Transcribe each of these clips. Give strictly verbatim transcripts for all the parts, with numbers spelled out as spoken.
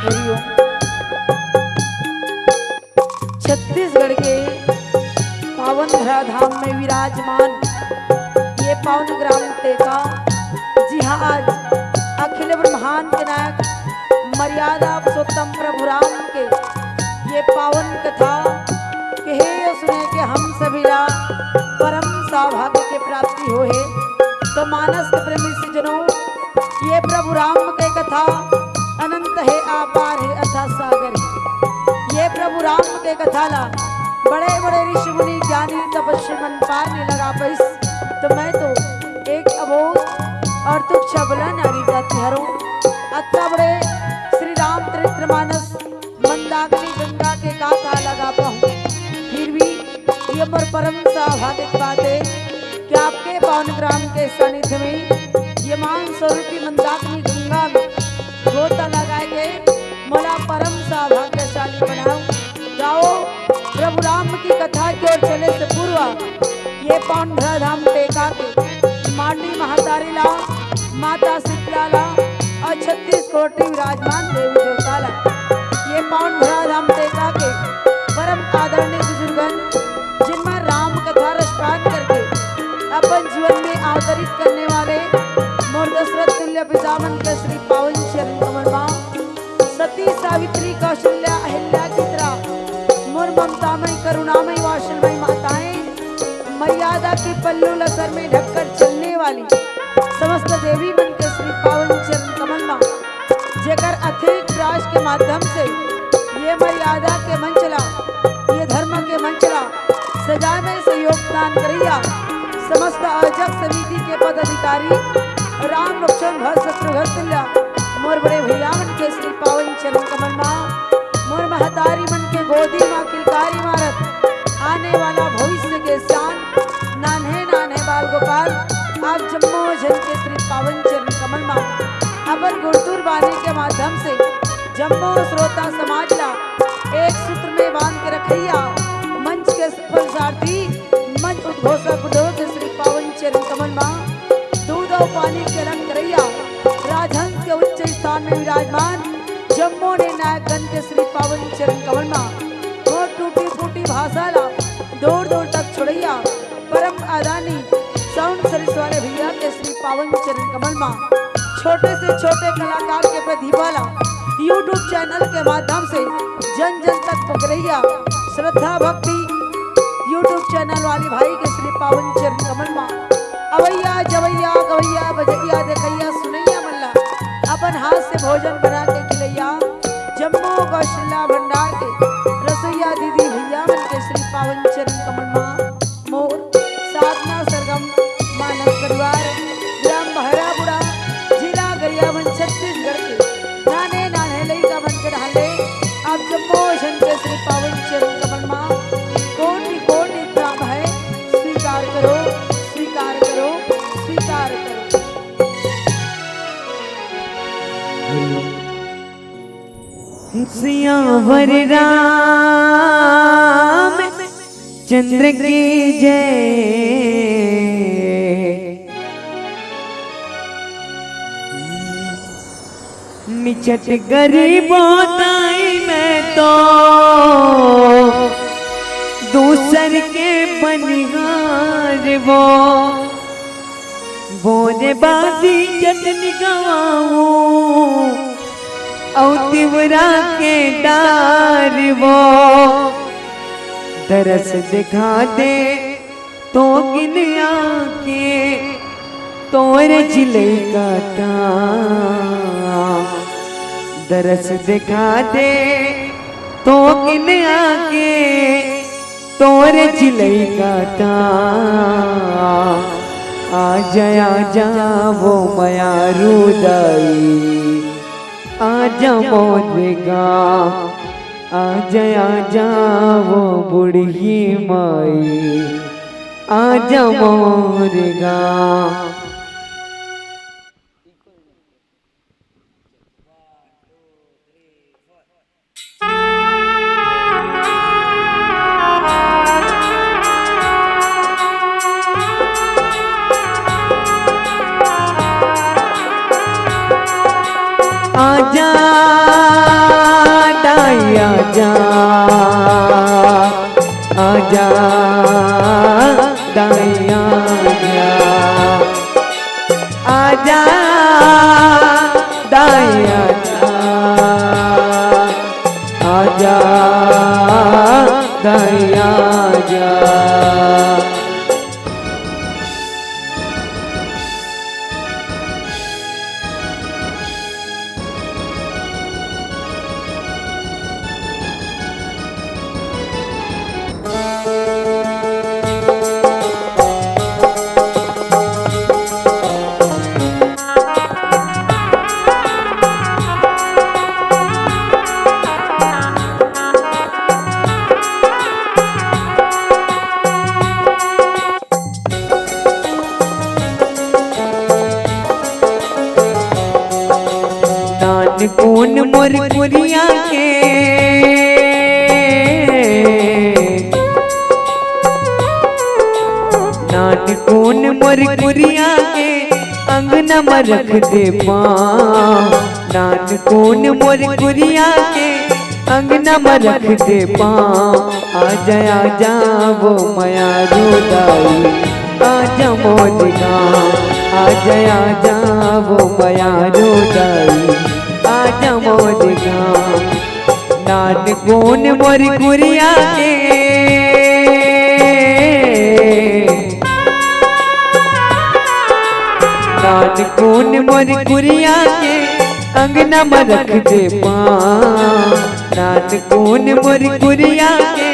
हरिओम। छत्तीसगढ़ के पावन धराधाम में विराजमान ये पावन ग्राम टेका, जिहाँ आज अखिल ब्रह्मांड के नायक मर्यादा पुरुषोत्तम प्रभु राम के ये पावन कथा कहे अउ सुने के हम सभी ला परम सौभाग्य के प्राप्ति होहे। तो मानस के प्रेमी सज्जनों, ये प्रभु राम के कथा अनंत हे, अपार हे, अथाह सागर हे। ये प्रभु राम के कथा ला बड़े बड़े ऋषि मुनि ज्ञानी तपस्वी मन पार नइ लगा पाइस, तो मैं तो एक अबोध अउ तुच्छ अबला नारी जाति हरंव। अतना बड़े श्री रामचरित मानस मंदाकिनी गंगा के गाथा लगा पाहूं, फिर भी ये मोर परम सौभाग्य के बात हे कि आपके पावन ग्राम के सानिध्य में ये मान स्वरूपी मंदाकिनी गंगा में गोता लगाए के मोला परम सौभाग्यशाली बनाओ। जाओ, प्रभु राम की कथा की ओर चले से पूर्व ये पावन धराधाम टेका के माटी महतारी ला, माता शीतला ला अउ छत्तीस कोटि विराजमान देवी देवता ला, ये पावन धराधाम टेका के परम आदरणीय बुजुर्गन, जिनमें राम कथा रसपान करके अपन जीवन में अवतरित करने वाले मोर दशरथ तुल्य पितामह के श्री पावन चरण कमल मा सती सावित्री कौशल्या अहिल्या की तरह मोर ममतामयी करुणामयी वात्सल्यमयी माताएं, मर्यादा के पल्लू ला सर में ढककर चलने वाली समस्त देवी मन के श्री पावन चरण कमल मा, जेकर अथक प्रयास के माध्यम से ये मर्यादा के मंच ला, ये धर्म के मंच ला सजाए में सहयोग दान करइया समस्त आयोजक समिति के पदाधिकारी राम लक्ष्मण भरत शत्रुघ्न तुल्य मोर बड़े भैया मन के माध्यम से जम्मो श्रोता समाज ला एक सूत्र में बांध के रखइया, मंच के सफल सारथी, मंच उद्घोषक उद्योग श्री पावन चरण कमल मा दूध अउ पानी के रंग करइया, राजहंस के उच्च स्थान में विराजमान जम्मो ने नायकगण के श्री पावन चरण कमल मा मोर टूटी फूटी भाषा ला दूर दूर तक छोड़इया, परम आदरणीय साउंड सर्विस वाले भैया के श्री पावन चरण कमल मा छोटे से छोटे कलाकार के प्रतिभा ला YouTube चैनल के माध्यम से जन जन तक पकड़इया श्रद्धा भक्ति YouTube चैनल वाले भाई के श्री पावन चरण कमल मा अवइया जवइया गवइया बजइया देखइया सुनइया मन ला अपन हाथ से भोजन बना के खिलइया जम्मो कौशल्या भंडार के रसोइया दीदी भैया मन के श्री पावन चरण कमल मा मोर साधना सरगम मानस परिवार, ग्राम बहराबुड़ा, जिला गरियाबंद, छत्तीसगढ़ के नाने नाने लइका मन के ढाले आप जम्मो झन के श्री पावन चरण कमल मा कोटि कोटि प्रणाम हे। स्वीकार करो, स्वीकार करो, स्वीकार करो। सियावर राम चंद्र की जय। निचट गरीबों ताई मैं तो दूसर के बनिहार वो। बोले बाजी जतन गवाऊं, औ तिवरा के डार वो। दरस दिखा दे तो किन आके तोर जिले का ता। दरस दिखा दे तो किन आके तोर जिले का ता। आजा, आजा वो मयारू दाई, आजा मोर गा, आजा, आजा वो बूढ़ी माई, आजा मोर गा। आजा दाई आजा, आजा दाई आजा, आजा दाई आजा, आजा दाई आजा। नानकुन मोर कुरिया के, नानकुन मोर कुरिया के, अंगना म रख दे पाँव। नानकुन मोर कुरिया के, अंगना म रख दे पाँव। आजा, आजा वो मयारू दाई, आजा मोर गाँव। आजा, आजा वो मयारू दाई, आजा मोर गाँव। नानकुन मोर कुरिया के, नानकुन मोर कुरिया के, अंगना म रख दे पाँव। नानकुन मोर कुरिया के,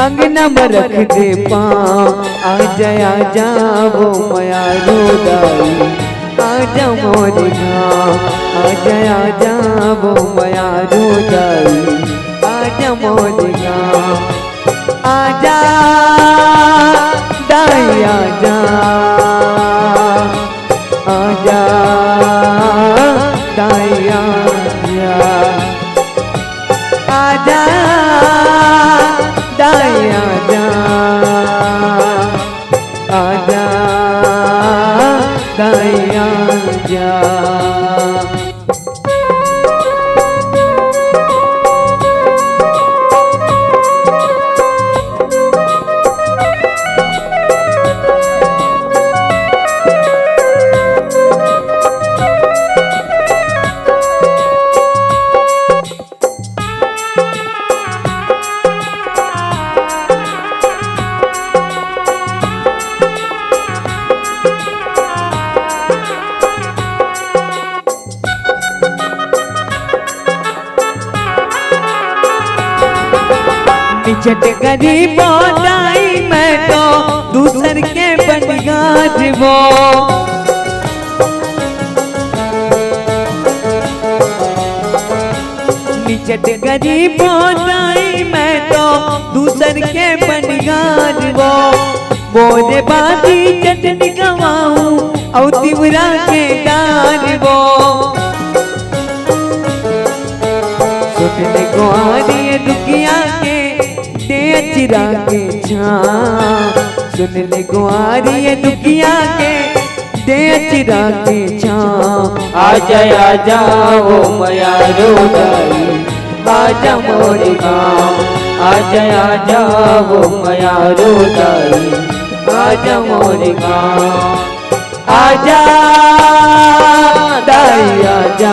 अंगना म रख दे पाँव। आजा, आजा वो मयारू दाई, आजा मोर गाँव। आजा, आजा वो मयारू दाई, आजा मोर गाँव। आजा दाई आजा, आजा दाई आजा। झट गरीबो दाई, मैं तो दूसर के बनिहार वो। निचट गरीबो दाई, मैं तो दूसर के बनिहार वो। मोरे बाती चटनी गवाऊं, अउ तिवरा के दार वो। सुन ले गुहारी ये दुखिया के, दे अचरा के छां। सुन ले गुहारी ये दुखिया के, दे अचरा के छां। आजा, आजा, ओ मयारो दाई, आजा मोरे गाँव। आजा, आजा, ओ मयारो दाई, आजा मोरे गाँव। आजा, दाई, आजा,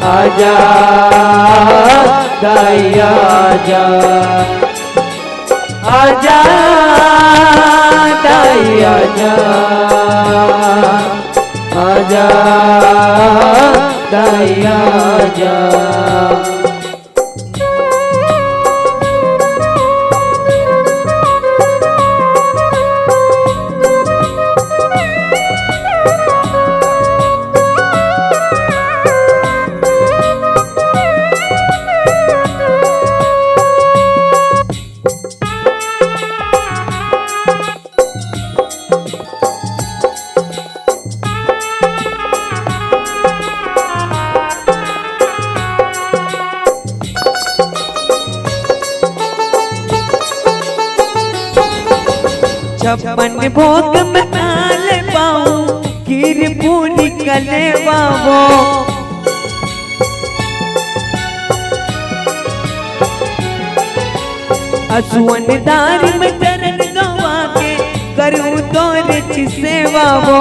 आजा, दाई, आजा। आजा, दाई, आजा, आजा, दाई, आजा। छप्पन भोग में नाल पाऊं, खीर पूरी कलेवा वो। असुवन दार में चरण गवा के, करूं तोरे ची सेवा वो।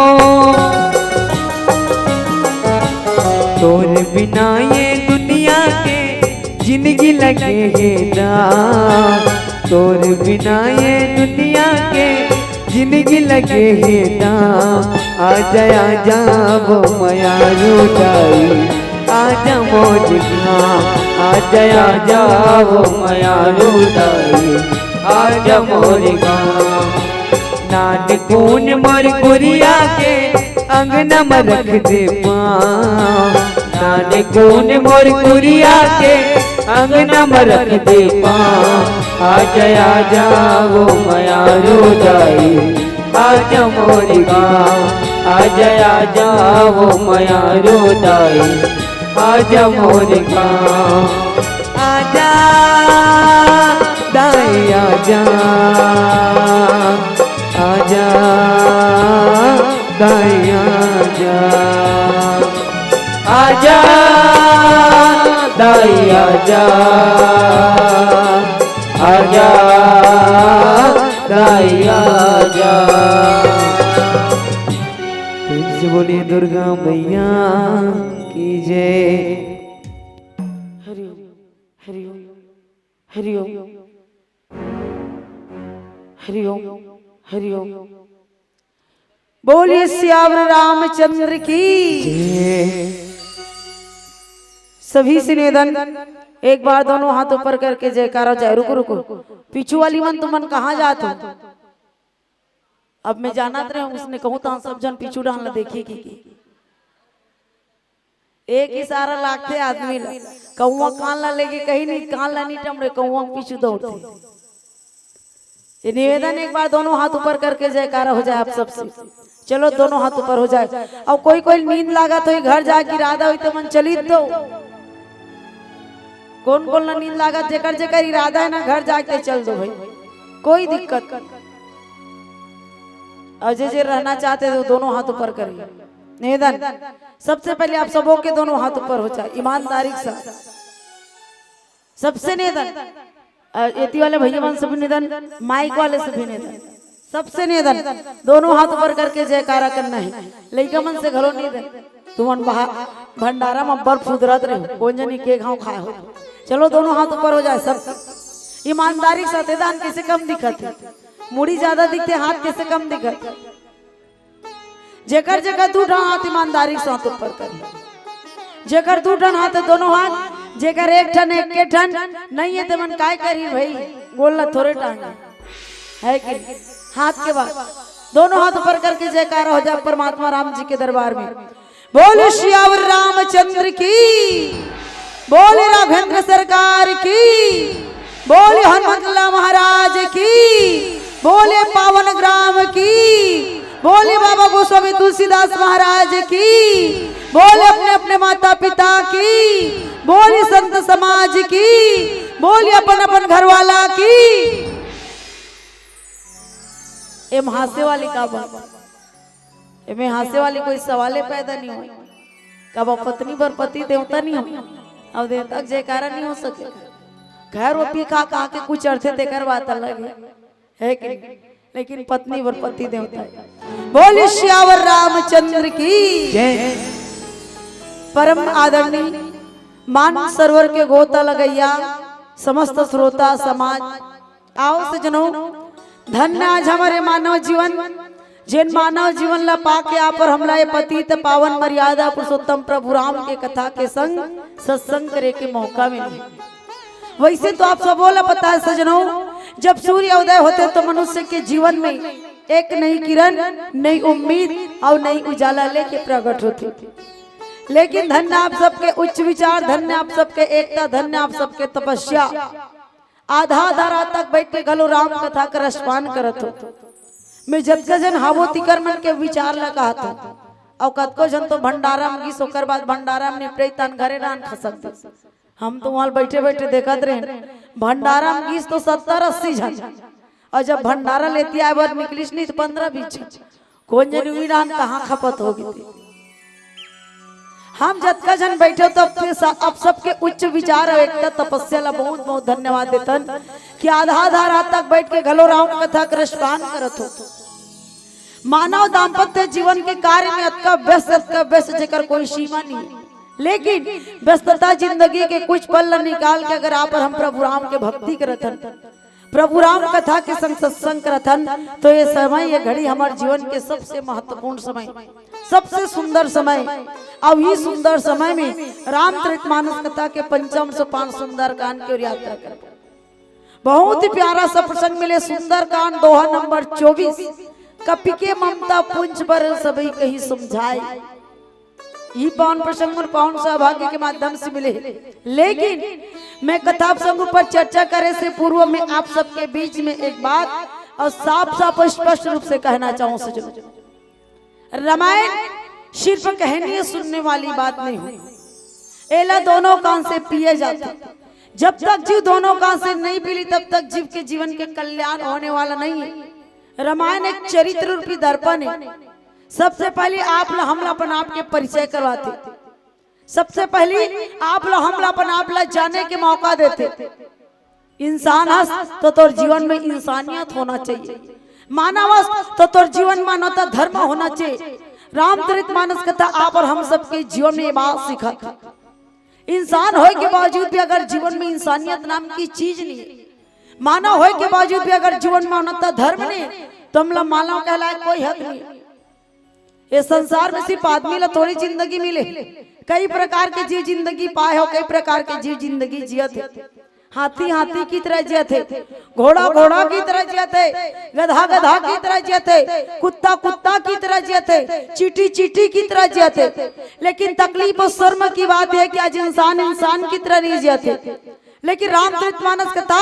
तोरे बिना ये दुनिया के जिंदगी लगे हे ना, तोरे बिना ये दुनिया के जिंदगी लगे हे ना। आजा, आजा वो मयारू दाई, आजा मोर गाँव। आजा, आजा वो मयारू दाई, आजा मोर गाँव। नानकुन मोर गुरिया के अंगना में रख दे पाँव। नानकुन मोर गुरिया के अंगना में रख दे पाँव। आजा, आजा वो मयारू दाई, आजा मोर गाँव। आजा, आजा वो मयारू दाई, आजा मोर गाँव। आजा, दाई, आजा, आजा, दाई, आजा। आजा, दाई, आजा, आजा, दाई, आजा। प्रेम से बोलिए दुर्गा मैया की जय। हरि ओम, हरि ओम, हरि ओम, हरि ओम, हरि ओम। बोलिए सियावर रामचंद्र की। सभी से निवेदन, एक बार दोनों हाथ ऊपर करके जयकारा हो जाए। रुको, रुको, पीछू वाली मन, तुमन कहाँ जात हो? अब मैं जानत रहे हूँ, उसने कहूँ तो सब जन पीछू डाल ला, देखिए की, की। एक इशारा लागथे आदमी ला, कौवा कान ला लेके कहीं नहीं, कान ला नहीं टमड़े, कौवा पीछू दौड़थे। ये निवेदन, एक बार दोनों हाथ ऊपर करके जयकारा हो जाए आप सबसे। चलो, दोनों हाथ ऊपर हो जाए। और कोई कोई नींद लागत होई, घर जाए के इरादा होई, तो मन चली दो। कौन कौन ला नींद लागत, जेकर जेकर इरादा है ना, घर जाके चल दो भाई, कोई दिक्कत नहीं। और जे जे रहना चाहते तो दोनों हाथ ऊपर करिए। निवेदन, सबसे पहले आप सबों के दोनों हाथ ऊपर हो जाए, ईमानदारी के साथ। सबसे निवेदन, अ, एती वाले भैया मन से भी निवेदन, माइक वाले से भी निवेदन, सबसे निवेदन, दोनों हाथ ऊपर करके जयकारा करना है। लइका मन से घलो निवेदन, तुमन बहा-, भंडारा में बर्फ उदरत रहे हो, कोन जनी के घाव खाए हो। चलो, दोनों हाथ ऊपर हो जाए सब। ईमानदारी के साथ, दान किसे कम दिखत है, मुड़ी ज्यादा दिखते, हाथ किसे कम दिखत है। जेकर जेकर दू ठन हाथ ईमानदारी के साथ ऊपर करिए। जेकर दू ठन हाथ है, दोनों हाथ जेकर एक ठन, एक के ठन नहीं है, ते मन काय करही भाई? गोड़ ला थोरे टांगे, है कि नहीं? हाथ के बात, दोनों हाथ ऊपर करके जयकारा हो जाए परमात्मा राम जी के दरबार में। बोले सियावर रामचंद्र की, बोले राघवेंद्र सरकार की, बोले हनुमंतलाल महाराज की, बोले पावन ग्राम की, बोले बाबा गोस्वामी तुलसीदास महाराज की, बोले अपने अपने माता पिता की, बोले संत समाज की, बोले अपन अपन घर वाला की। एम हांसे वाली का बात? एमे हांसे वाली कोई सवाले पैदा नहीं होय। कब पत्नी बर पति देवता नहीं हो, अब देवता के जयकारा नहीं हो सके। खैर, वो पी खा खा के कुछ अर्थे तेकर बात अलग है, है कि नहीं? लेकिन पत्नी बर पति देवता है। बोले सियावर रामचंद्र की जय। परम आदरणीय मान सरोवर के गोता लगैया समस्त श्रोता समाज, आओ सजनो, धन्य आज हमर ए मानव जीवन, जेन मानव जीवन ला पाके आप और हमला ए पतित पावन मर्यादा पुरुषोत्तम प्रभु राम के कथा के संग सत्संग करे के मौका मिले। वैसे तो आप सबो ला पता है सजनो, जब सूर्य उदय होथे तो मनुष्य के जीवन में एक नई किरण, नई उम्मीद और नई उजाला लेके प्रकट होथे। लेकिन धन्य आप सबके उच्च विचार, धन्य आप सबके एकता, धन्य आप सबके तपस्या। आधा आधा रात तक बैठ के घलो राम कथा के रसपान करत हो। मैं जतका झन हावो तिकर मन के विचार ला कहत हो। अउ कतको झन तो भंडारा म गिस, ओकर बाद भंडारा म निपटे तन घरे रान खसक दे। हम तो वहां बैठे बैठे देखत रहे, भंडारा म गिस तो सत्तर अस्सी झन, अउ जब भंडारा लेती आए बर निकलिस नहीं तो पंद्रह बीस झन। कोन जनी उही रान कहाँ खपत हो गे। हम जतका झन बैठे हो, तब के सा-, आप सबके उच्च विचार अउ एकता तपस्या ला बहुत बहुत धन्यवाद देथन कि आधा आधा रात तक बैठ के घलो राम कथा के रसपान करत हो। मानव दाम्पत्य जीवन के कार्य में अतका व्यस्त, अतका व्यस्त, जेकर कोई सीमा नहीं है। लेकिन व्यस्तता जिंदगी के कुछ पल ला निकाल के अगर आप और हम प्रभु राम के भक्ति करत हन, प्रभु राम कथा के संग सत्संग करत हन, तो ये समय, ये घड़ी हमर जीवन के सबसे महत्वपूर्ण समय, सबसे सुंदर समय। अब ही सुंदर समय में रामचरितमानस कथा के पंचम सोपान सुंदरकांड के ओर यात्रा करबो। बहुत ही प्यारा सा प्रसंग मिले, सुंदरकांड दोहा नंबर चौबीस, कपि के ममता पुंज बर सबई कहि समझाए। ई पावन प्रसंग और पावन सौभाग्य के माध्यम से मिले। लेकिन मैं कथा प्रसंग पर चर्चा करे से पूर्व में आप सबके बीच में एक बात और साफ साफ और स्पष्ट रूप से कहना चाहूं सजनों, रामायण सिर्फ कहने सुनने वाली बात नहीं हुई, एला दोनों कान से पिए जाता। जब तक जीव दोनों कान से नहीं पीली, तब तक जीव के जीवन के कल्याण होने वाला नहीं है। रामायण एक चरित्र रूपी दर्पण है। सबसे पहले आप ला, हम ला अपन आप के परिचय करवाते, सबसे पहले आप ला, हम ला अपन आप ला जाने के मौका देते। इंसान हस तो तोर जीवन में इंसानियत होना चाहिए, मानव हस तो तोर जीवन मानवता धर्म होना चाहिए। रामचरित मानस कथा आप और हम सबके जीवन में ये बात सिखाथे। इंसान होए के बावजूद भी अगर जीवन में इंसानियत नाम की चीज नहीं है, मानव होए के बावजूद भी अगर जीवन मानवता धर्म नहीं है, तो हमला मानव कहलाए कोई हक नहीं है। ये संसार में सिर्फ आदमी ला थोड़ी जिंदगी मिले, कई प्रकार के जीव जिंदगी पाए हो, कई प्रकार के जीव जिंदगी जियत है। हाथी हाथी की तरह जियत है, घोड़ा घोड़ा की तरह जियत है, गधा गधा की तरह जियत है, कुत्ता कुत्ता की तरह जियत है, चींटी चींटी की तरह जियत है। लेकिन तकलीफ और शर्म की बात है कि आज इंसान इंसान की तरह नहीं जियत है। लेकिन रामचरित मानस कथा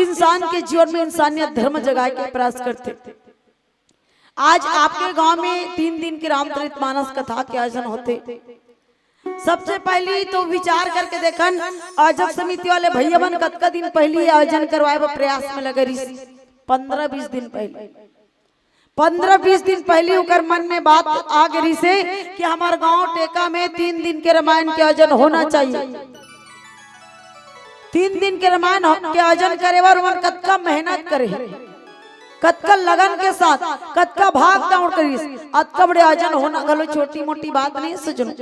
इंसान के जीवन में इंसानियत धर्म जगाए के प्रयास करथे। आज आपके गांव में तीन दिन के रामचरित मानस कथा के आयोजन होथे। सबसे पहली तो विचार करके देखन, आयोजक समिति वाले भैया मन कतका दिन पहली आयोजन करवाए बर प्रयास में लगे रिहिस। पंद्रह बीस दिन पहली, पंद्रह बीस दिन पहली ओकर मन में बात आ गे रिहिसे कि हमार गांव टेका में तीन दिन के रामायण के आयोजन होना चाहिए। तीन दिन के रामायण हो-, के आयोजन करे बर ओमन कतका मेहनत करे हे, कतका लगन के साथ, कतका भाग दौड़ करिस, अतका बड़े आयोजन होना घलो छोटी मोटी बात नहीं सजनो।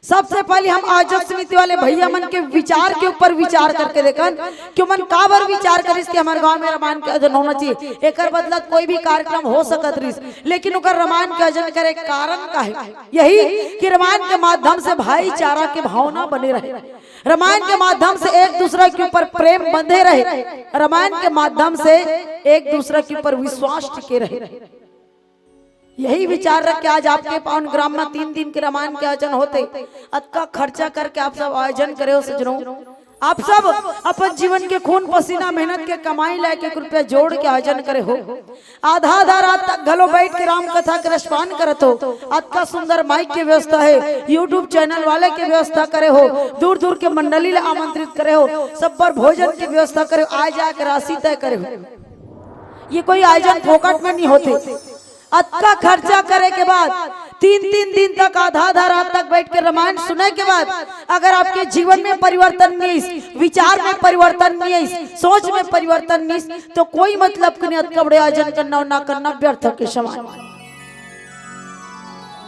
सबसे पहले हम आयोजक समिति वाले भैया मन के विचार के ऊपर विचार करके देखन कि ओमन काबर विचार करिस कि हमर गांव में रामायण के आयोजन होना चाहिए। एकर बदला कोई भी कार्यक्रम हो सकत रहिस, लेकिन ओकर रामायण के आयोजन करे के कारण का हे? यही कि रामायण के माध्यम से भाईचारा के भावना बने रहे, रामायण के माध्यम से एक दूसरा के ऊपर प्रेम बंधे रहे, रामायण के माध्यम से एक दूसरा के ऊपर विश्वास टिके रहे। यही विचार रख के आज आपके पावन ग्राम में तीन दिन के रामायण के आयोजन होथे। अतका खर्चा करके आप सब आयोजन करे हो सजनो, आप सब अपन जीवन के खून पसीना मेहनत के कमाई लेके एक रुपया जोड़ के आयोजन करे हो। आधा आधा रात तक घलो बैठ के राम कथा के रसपान करत हो। अतका सुंदर माइक के व्यवस्था हे, YouTube चैनल वाले के व्यवस्था करे हो, दूर दूर के मंडली ला आमंत्रित करे हो, सब बर भोजन के व्यवस्था करे हो, आए जाए के राशि तय करे हो। ये कोई आयोजन फोकट में नहीं होथे। अतका खर्चा करे के बाद तीन तीन दिन तक आधा आधा रात तक बैठ के रामायण सुने के बाद अगर आपके जीवन में परिवर्तन नहीं आइस, विचार में परिवर्तन नहीं आइस, सोच में परिवर्तन नहीं आइस, तो कोई मतलब के नहीं अतका बड़े आयोजन करना और ना करना, व्यर्थ के समान।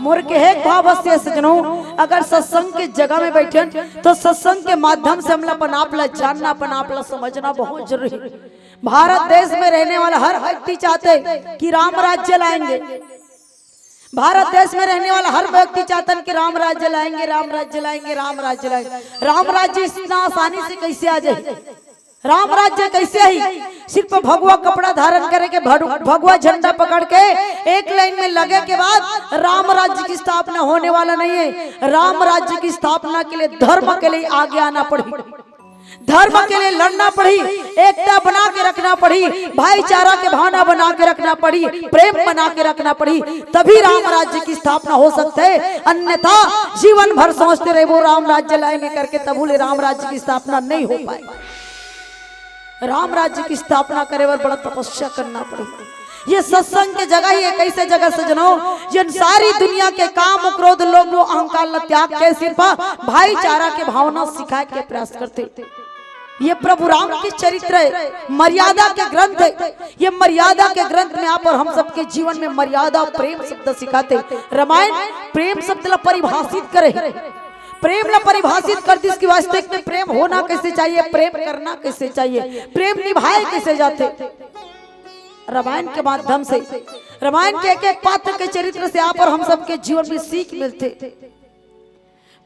मोर कहे के भाव बस ये सजनो, अगर सत्संग के जगह में बैठन तो सत्संग के माध्यम से हमला अपन आप ला जानना, अपन आप ला समझना बहुत जरूरी हे। भारत देश में रहने वाला हर व्यक्ति चाहते कि राम राज्य लाएंगे। भारत देश में रहने वाला हर व्यक्ति चाहतन कि राम राज्य लाएंगे, राम राज्य लाएंगे, राम राज्य लाएंगे। राम राज्य इतना आसानी से कैसे आ जाए? राम राज्य कैसे ही? सिर्फ भगवा कपड़ा धारण करे के, भरु-, भगवा झंडा पकड़ के एक लाइन में लगे के बाद राम राज्य की स्थापना होने वाला नहीं है। राम राज्य की स्थापना के लिए धर्म के लिए आगे आना पड़ी, धर्म के लिए लड़ना पड़ी, एकता बना के रखना पड़ी, भाईचारा के भावना बना के रखना पड़ी, प्रेम बना के रखना पड़ी, तभी राम राज्य की स्थापना हो सकता है। अन्यथा जीवन भर सोचते रहे वो राम राज्य लाएंगे करके, तबू ले राम राज्य की स्थापना नहीं हो पाए। राम राज्य की स्थापना करे बर बड़ा तपस्या करना पड़ी। ये सत्संग के जगह ही एक ऐसे जगह सजनो, जिन सारी दुनिया के काम, क्रोध, लोभ, मोह, अहंकार ला त्याग के सिर्फ भाईचारा के भावना सिखाए के प्रयास करते। ये प्रभु राम के चरित्र है, मर्यादा के ग्रंथ है। ये मर्यादा के ग्रंथ में आप और हम सबके जीवन में मर्यादा और प्रेम शब्द सिखाते। रामायण प्रेम शब्द ला परिभाषित करे, प्रेम ला परिभाषित कर दिस कि वास्तविक में प्रेम होना कैसे चाहिए, प्रेम करना कैसे चाहिए, प्रेम निभाए कैसे जाते। रामायण के माध्यम से, रामायण के एक एक पात्र के चरित्र से आप और हम सबके जीवन में सीख मिलते।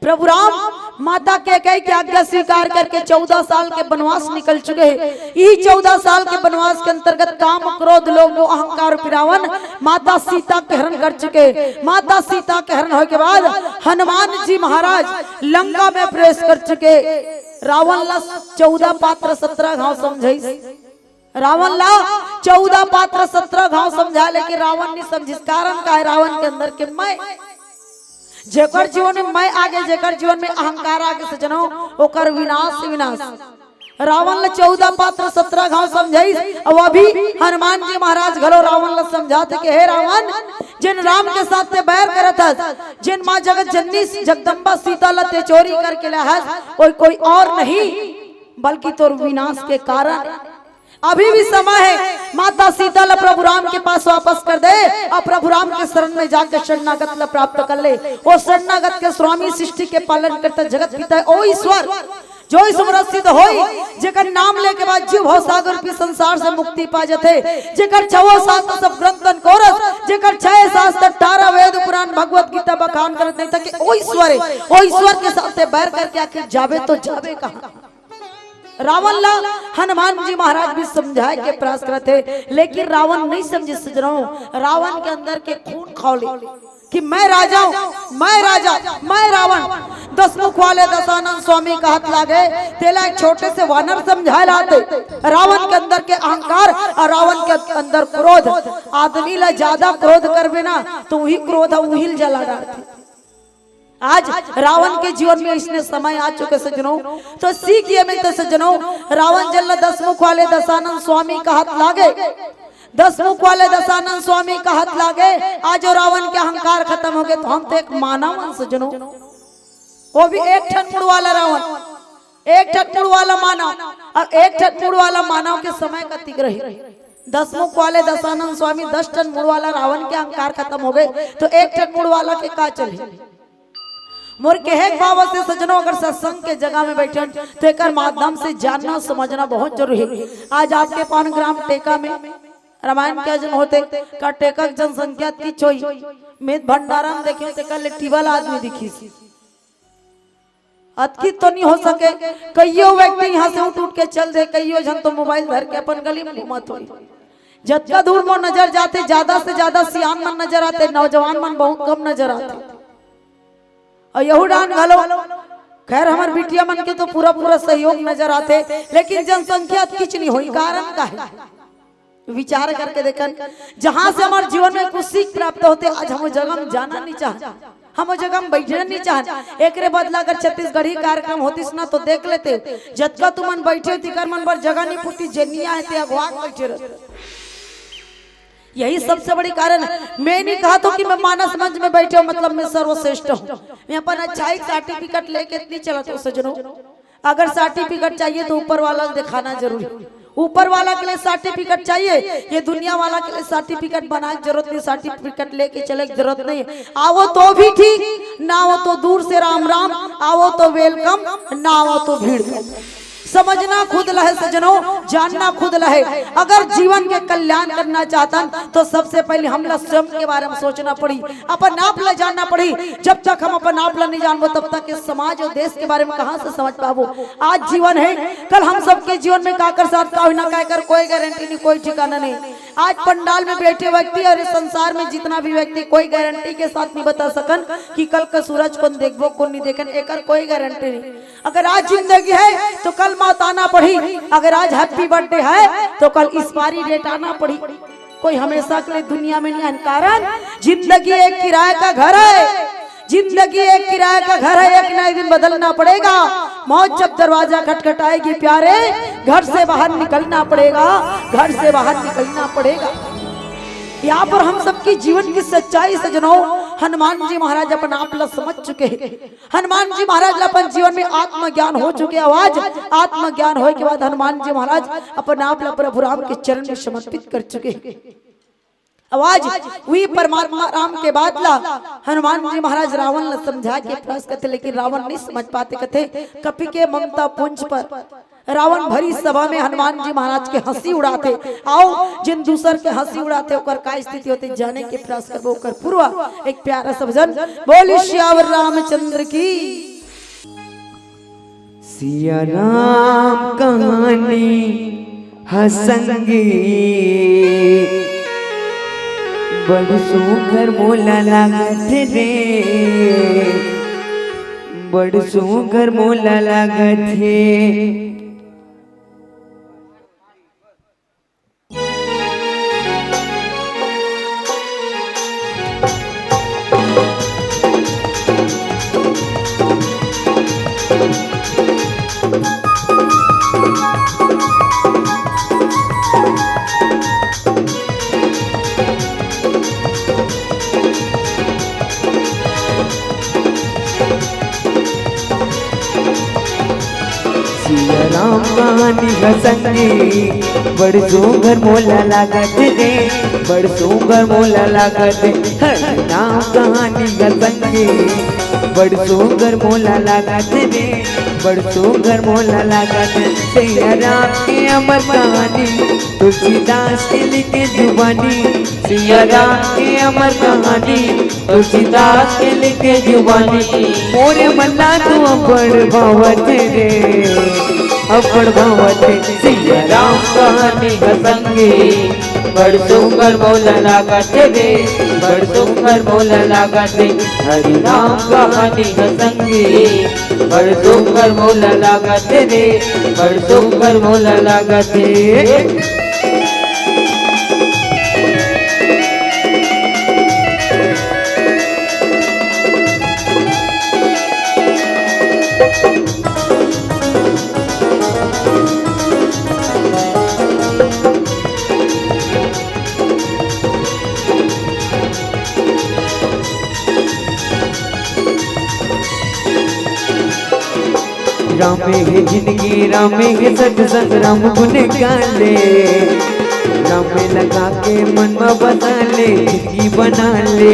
प्रभु राम माता कैकेयी की आज्ञा स्वीकार करके चौदह साल के वनवास निकल चुके हैं। यही चौदह साल के वनवास के अंतर्गत काम, क्रोध, लोभ, मोह, अहंकार रूपी रावण माता सीता के हरण कर चुके हैं। माता सीता के हरण होए के बाद हनुमान जी महाराज लंका में प्रवेश कर चुके। रावण ला चौदह पात्र सत्रह घाव समझाइस। रावण ला चौदह पात्र सत्रह घाव समझा, लेकिन रावण नहीं समझिस। कारण का है? रावण के अंदर के मैं, जेकर जीवन में मैं आगे, जेकर जीवन में अहंकार आगे सजनो, ओकर विनाश ही विनाश। रावण ला चौदह पात्र सत्रह घाव समझाइस। अब अभी हनुमान जी महाराज घलो रावण ला समझाते कि हे रावण, जिन राम के साथ ते बैर करत हस, जिन माँ जगत जननी जगदम्बा सीता ला ते चोरी करके ले हस, कोई, कोई और नहीं बल्कि तोर विनाश के कारण। अभी भी समय है, माता सीता ला प्रभु राम के पास वापस कर दे और प्रभु राम के शरण में जाके शरणागत ला प्राप्त कर ले। वो शरणागत के स्वामी, सृष्टि के पालन करता, जगत पिता है, ओ ईश्वर, जो इस उम्र सिद्ध होई, जेकर नाम लेके बाद जीव भव सागर रूपी संसार से मुक्ति पा जथे, जेकर छवो शास्त्र सब ग्रंथन कोरस, जेकर छह शास्त्र अठारह वेद पुराण भगवत गीता बखान करत नहीं था कि ओ ईश्वर है, ओ ईश्वर के साथ बैर करके आखिर जावे तो जावे कहाँ? रावण ला हनुमान जी महाराज भी समझाए के प्रयास करत हे, लेकिन रावण नहीं समझे सजनो। रावण के अंदर के खून खौले कि मैं राजा हूँ, मैं राजा, मैं रावण। दस मुख वाले दशानन स्वामी कहत लागे, तेला एक छोटे से वानर समझाए लाते। रावण के अंदर के अहंकार और रावण के अंदर क्रोध। आदमी ला ज्यादा क्रोध करबे ना तो वही क्रोध उहिल जला डालते। आज रावण के जीवन में इसने समय आ चुके सजनो, तो सीख ये मिलते सजनो, रावण जल दस मुख वाले दशानन स्वामी कहत लागे, दस मुख वाले दशानन स्वामी कहत लागे, आज जो रावण के अहंकार खत्म हो गए तो हम तो एक मानव हन सजनो, वो भी एक ठन मुड़ वाला रावण, एक ठन मुड़ वाला मानव और एक ठन मुड़ वाला मानव के समय कतिक रही। दस मुख वाले दशानन स्वामी दस ठन मुड़ वाला रावण के अहंकार खत्म हो गए तो एक ठन मुड़ वाला के का चले? मोर कहे के भाव से सजनो, अगर सत्संग के जगह में बैठन तो एकर माध्यम से जानना समझना बहुत जरूरी हे। आज आपके पान ग्राम टेका में रामायण के आयोजन होथे, का टेका के जनसंख्या अतकीच होही? मैं भंडारा में देखे तेकर ले टिबल आदमी दिखिस। अतकीच तो नहीं हो सके, कइयो व्यक्ति यहाँ से उठ उठ के चल दे, कइयो झन तो मोबाइल धर के अपन गली में घूमत होही। जतका दूर मोर नजर जाथे, ज्यादा से ज्यादा सियान मन नजर आथे, नौजवान मन बहुत कम नजर आथे। अउ यहू डाहन घलो, खैर, हमर बिटिया मन के तो पूरा पूरा सहयोग नजर आथे, लेकिन जनसंख्या अतकीच नहीं होही, कारण का हे? विचार करके देखन, जहाँ से हमर जीवन में कुछ सीख प्राप्त होथे, आज हम ओ जगह में जाना नहीं चाहन, हम ओ जगह में बैठना नहीं चाहन। एकरे बदला अगर छत्तीसगढ़ी कार्यक्रम होतिस ना, तो देख लेते, जतका तुमन बैठे हो, तिकर मन बर जगह नहीं पुरतिस, जे नइ आए हे ते अगवा के बैठे रहते। यही सबसे बड़ी कारण हे। मैं नहीं कहत हों कि मैं मानस मंच में बैठे हों, मतलब मैं सर्वश्रेष्ठ हों। मैं अपन अच्छाई के सर्टिफिकेट लेके नहीं चलत हों सजनो। अगर सर्टिफिकेट चाहिए तो ऊपर वाला ल देखाना जरूरी। ऊपर वाला के लिए सर्टिफिकेट चाहिए, ये दुनिया वाला के लिए सर्टिफिकेट बनाए के जरूरत नहीं, सर्टिफिकेट लेके चले के जरूरत नहीं। आवो तो भी ठीक, ना आवो तो दूर से राम राम, आवो तो वेलकम, ना आवो तो भीड़ में। समझना खुद ल हे सजनो, जानना खुद ल हे। अगर जीवन के कल्याण करना चाहतन तो सबसे पहले हमला स्वयं के बारे में सोचना पड़ी, अपन आप ला जानना पड़ी। जब तक हम अपन आप ला नहीं जानबो, तब तक ये समाज अउ देश के बारे में कहाँ से समझ पाबो? आज जीवन हे, कल हम सबके जीवन में काकर साथ का होही ना, काकर कोई गारंटी नहीं, कोई ठिकाना नहीं। आज पंडाल में बैठे व्यक्ति अउ ये संसार में जितना भी व्यक्ति, कोई गारंटी के साथ नहीं बता सकन कि कल का सूरज कोन देखबो, कोन नहीं देखन, एकर कोई गारंटी नहीं। अगर आज जिंदगी हे तो कल मौत आना पड़ही, अगर आज हैप्पी बर्थडे हे तो कल एक्सपायरी डेट आना पड़ही। कोई हमेशा के लिए दुनिया में नहीं आए, कारण जिंदगी एक किराए का घर हे। जिंदगी एक किराए का घर हे, एक ना एक दिन बदलना पड़ेगा। मौत जब दरवाजा खटखटाएगी प्यारे, घर से बाहर निकलना पड़ेगा, घर से बाहर निकलना पड़ेगा। यहाँ पर हम सबकी जीवन की सच्चाई सजनो, हनुमान जी महाराज अपन आप ला समझ चुके हे। हनुमान जी महाराज ला अपन जीवन में आत्मज्ञान हो चुके हे। आज आत्मज्ञान होए के बाद हनुमान जी महाराज अपन आप ला प्रभु राम के चरण में समर्पित कर चुके हे। अब आज उही परमात्मा राम के बात ला हनुमान जी महाराज रावण ला समझाए के प्रयास करथे, लेकिन रावण नहीं समझ पाथे। कथे, कपि के ममता पुंज पर रावण भरी सभा में हनुमान जी महाराज के हंसी उड़ाथे। अउ जिन दूसर के हंसी उड़ाथे, ओकर का स्थिति होथे, जाने के प्रयास करबो। ओकर पूर्व एक प्यारा सा भजन, बोल सियावर रामचंद्र की। सिया राम कहानी ह संगी, बड़ सुघर मोला लागत रे, बड़ सुघर मोला लागत हे। सिया राम कहानी ह संगी, बड़ सुघर मोला लागत रे, बड़ सुघर मोला लागत। हरि नाम कहानी ह संगी, बड़ सुघर मोला लागत रे, बड़ सुघर मोला लागत। सिया राम के अमर कहानी, तुलसीदास के लिखे जुबानी। सिया राम के अमर कहानी, तुलसीदास के लिखे जुबानी। मोरे मन ला तो अब्बड़ भावत रे, अब्बड़ भावत रे। सिया राम कहानी ह संगी, बड़ सुघर मोला लागत रे, बड़ सुघर मोला लागत रे। हरि नाम कहानी ह संगी, बड़ सुघर मोला लागत रे, बड़ सुघर मोला लागत रे। रामे हे जिनगी, रामे हे सतसंग, राम गुन गाले। रामे लगा के मन म बसा ले, जिनगी बना ले।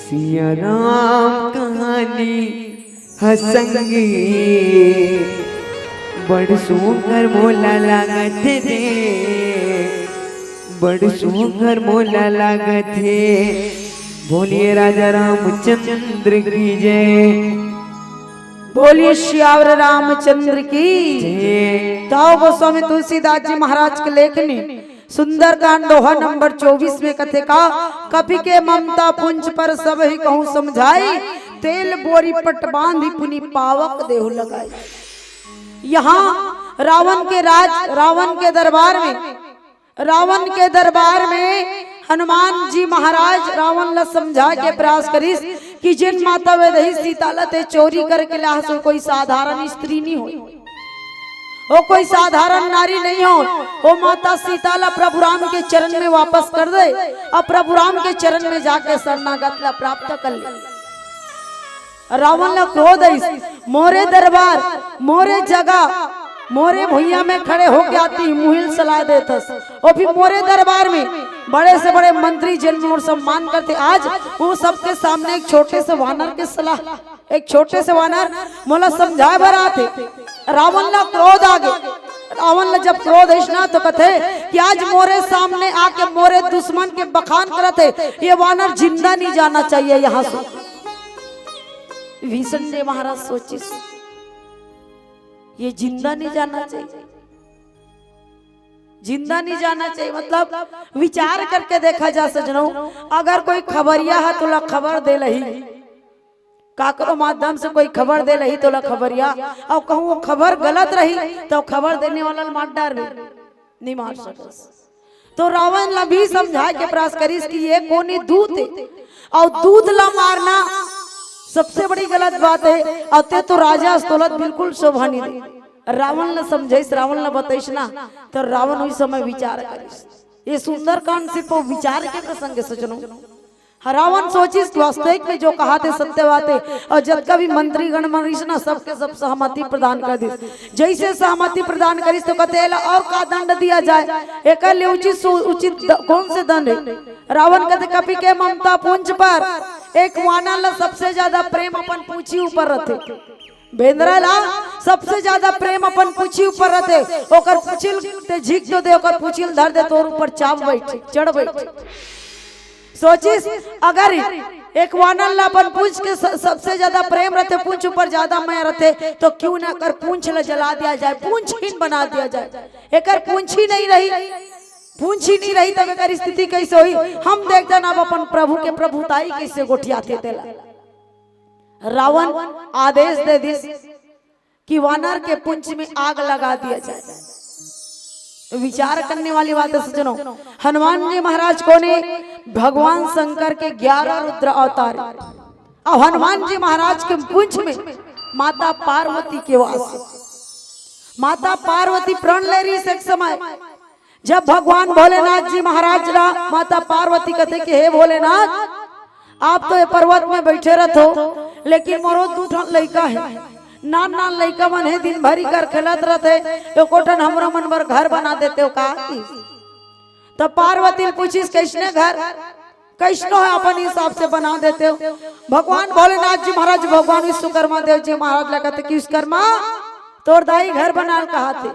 सिया राम कहानी ह संगी, बड़ सुंदर मोला लागत रे, बड़ सुंदर मोला लागत हे। बोलिए राजा रामचंद्र की जय। बोलिए सियावर रामचंद्र की जय। ताऊ गोस्वामी तुलसीदास जी महाराज के लेखनी सुंदरकांड दोहा नंबर चौबीस में कथे का, कपि के ममता पुंज पर सब ही कहूँ समझाई, तेल बोरी पट बांधी पुनि पावक देहु लगाई। यहाँ रावण के राज, रावण के दरबार में, रावण के दरबार में हनुमान जी महाराज रावण ला समझा के प्रयास करिस कि जिन माता वैदेही सीता ला ते चोरी करके लाहस, कोई साधारण स्त्री नहीं हो, वो कोई साधारण नारी नहीं हो। वो माता सीता ला प्रभु राम के चरण में वापस कर दे, अब प्रभु राम के चरण में जाके शरणागत ला प्राप्त कर ले। रावण ला क्रोध आइस, मोरे दरबार, मोरे जगह, मोरे भुइयां में खड़े होके आती मुहिल सलाह देथस, वो भी मोरे दरबार में बड़े से बड़े मंत्री जिन मोर सम्मान करते, आज वो सबके सामने एक छोटे से वानर के सलाह, एक छोटे से वानर मोला समझाए बर आथे। रावण ला क्रोध आ गे। रावण ला जब क्रोध आइस ना तो कथे कि आज मोरे सामने आके मोरे दुश्मन के बखान करत हे, ये वानर जिंदा नहीं जाना चाहिए यहाँ से। विभीषण जी महाराज सोचिस, ये जिंदा नहीं जाना चाहिए, जिंदा नहीं जाना चाहिए। मतलब विचार करके देखा जा सजनो, अगर कोई खबरिया है तोला खबर दे लही, काकरो माध्यम से कोई खबर दे लही तोला खबरिया, अउ कहूँ वो खबर गलत रही तो खबर देने वाला ला मार डारबे, नहीं मार सकस। तो रावण ला भी समझाए के प्रयास करिस कि ये कोनी दूत हे, अउ दूत ला मारना सबसे बड़ी गलत बात हे। अउ ते तो राजा अस, तोला बिल्कुल शोभा नहीं दे। रावण ला समझाइस, रावण ला बताइस ना, तो रावण उही समय विचार करिस। ये सुंदरकांड सिर्फ वो विचार के प्रसंग हे सजनो। रावण सोचिस कि वास्तविक में जो कहा थे सत्य बात हे, अउ जतका भी मंत्रीगण मन रहिस ना, सबके सब सहमति प्रदान कर दिस। जैसे सहमति प्रदान करिस तो कथे, "एला अउ का दंड दिया जाए, एकर ले उचित सु-, उचित द-, कौन से दंड हे?" रावण कथे, "कपि के ममता पुंज पर एक वानर ला सबसे ज्यादा प्रेम अपन पूछी ऊपर रथे, बेंदरा ला सबसे ज्यादा प्रेम अपन पूछी ऊपर रथे। ओकर पूछी ल ते झिक तो दे, ओकर पूछी ल धर दे, तोर ऊपर चाप बैठ, चढ़ बैठ। सोचिस, अगर एक वानर ला अपन पूंछ के स-, सबसे ज्यादा प्रेम रथे, पूंछ ऊपर ज्यादा मया रथे, तो क्यों ना कर पूंछ ला जला दिया जाए, पूंछहीन बना दिया जाए। एकर पूंछ ही नहीं रही, पूंछ ही नहीं रही, तब एकर स्थिति कैसे होही? हम देखथन अब अपन प्रभु के प्रभुताई कैसे गोठियाथे तेला। रावण आदेश दे दिस कि वानर के पूंछ में आग लगा दिया जाए। विचार करने वाली बात है सज्जनों। हनुमान जी महाराज कोन हे? भगवान शंकर के ग्यारह रुद्र अवतार। अब हनुमान जी महाराज के पूंछ में माता पार्वती के वास। माता पार्वती प्रण ले रहिस एक समय, जब भगवान भोलेनाथ जी महाराज ला माता पार्वती कथे कि हे भोलेनाथ, आप तो ये पर्वत में बैठे रहथो, लेकिन मोरो दू ठन लइका हे, नान नान लइका मन हे, दिन भर ही कर खेलत रहथे, एको ठन हमरो मन बर घर बना देते हो का? कि तब पार्वती ल पूछिस, कैसने घर? कैसनो हे, अपन हिसाब से बना देते हो। भगवान भोलेनाथ जी महाराज, भगवान विश्वकर्मा देव जी महाराज ला कथे कि विश्वकर्मा, तोर दाई घर बनाल कहाथे।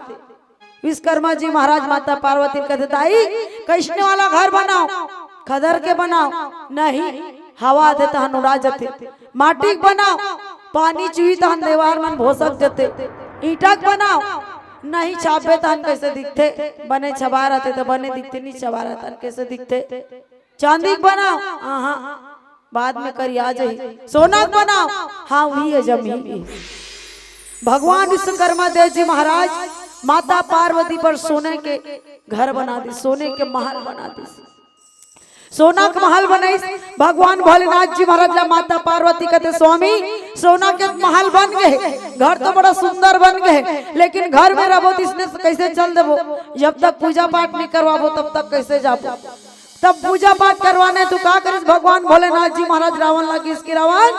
विश्वकर्मा जी महाराज माता पार्वती ल कथे, दाई, कैसने वाला घर बनाओ? खदर के बनाओ? नहीं, हवा आथे तहन उड़ा जथे। माटी के बनाओ? पानी चुही तहन देवार मन भोसक जथे। ईंटा के बनाओ? नहीं, छापबे तहन कैसे दिखथे? बने छबा रहथे त बने दिखथे, नहीं छबा रहथे तहन कैसे दिखथे? चांदी के बनाओ? आहा, बाद में करिया जाही। सोना के बनाओ? हाँ, वही है जमीन। भगवान विश्वकर्मा देव जी महाराज माता पार्वती बर सोने के घर बना दिस, सोने के महल बना दिस। सोना के महल बनाइस। भगवान भोलेनाथ जी महाराज ला माता पार्वती कथे, स्वामी, सोना के महल बन गे, घर तो बड़ा सुंदर बन गे, लेकिन घर में रहबो त इसने कैसे चल देबो? जब तक पूजा पाठ नहीं करवाबो तब तक कैसे जाबो? तब पूजा पाठ करवाने तो का करिस? भगवान भोलेनाथ जी महाराज रावण ला किहिस कि रावण,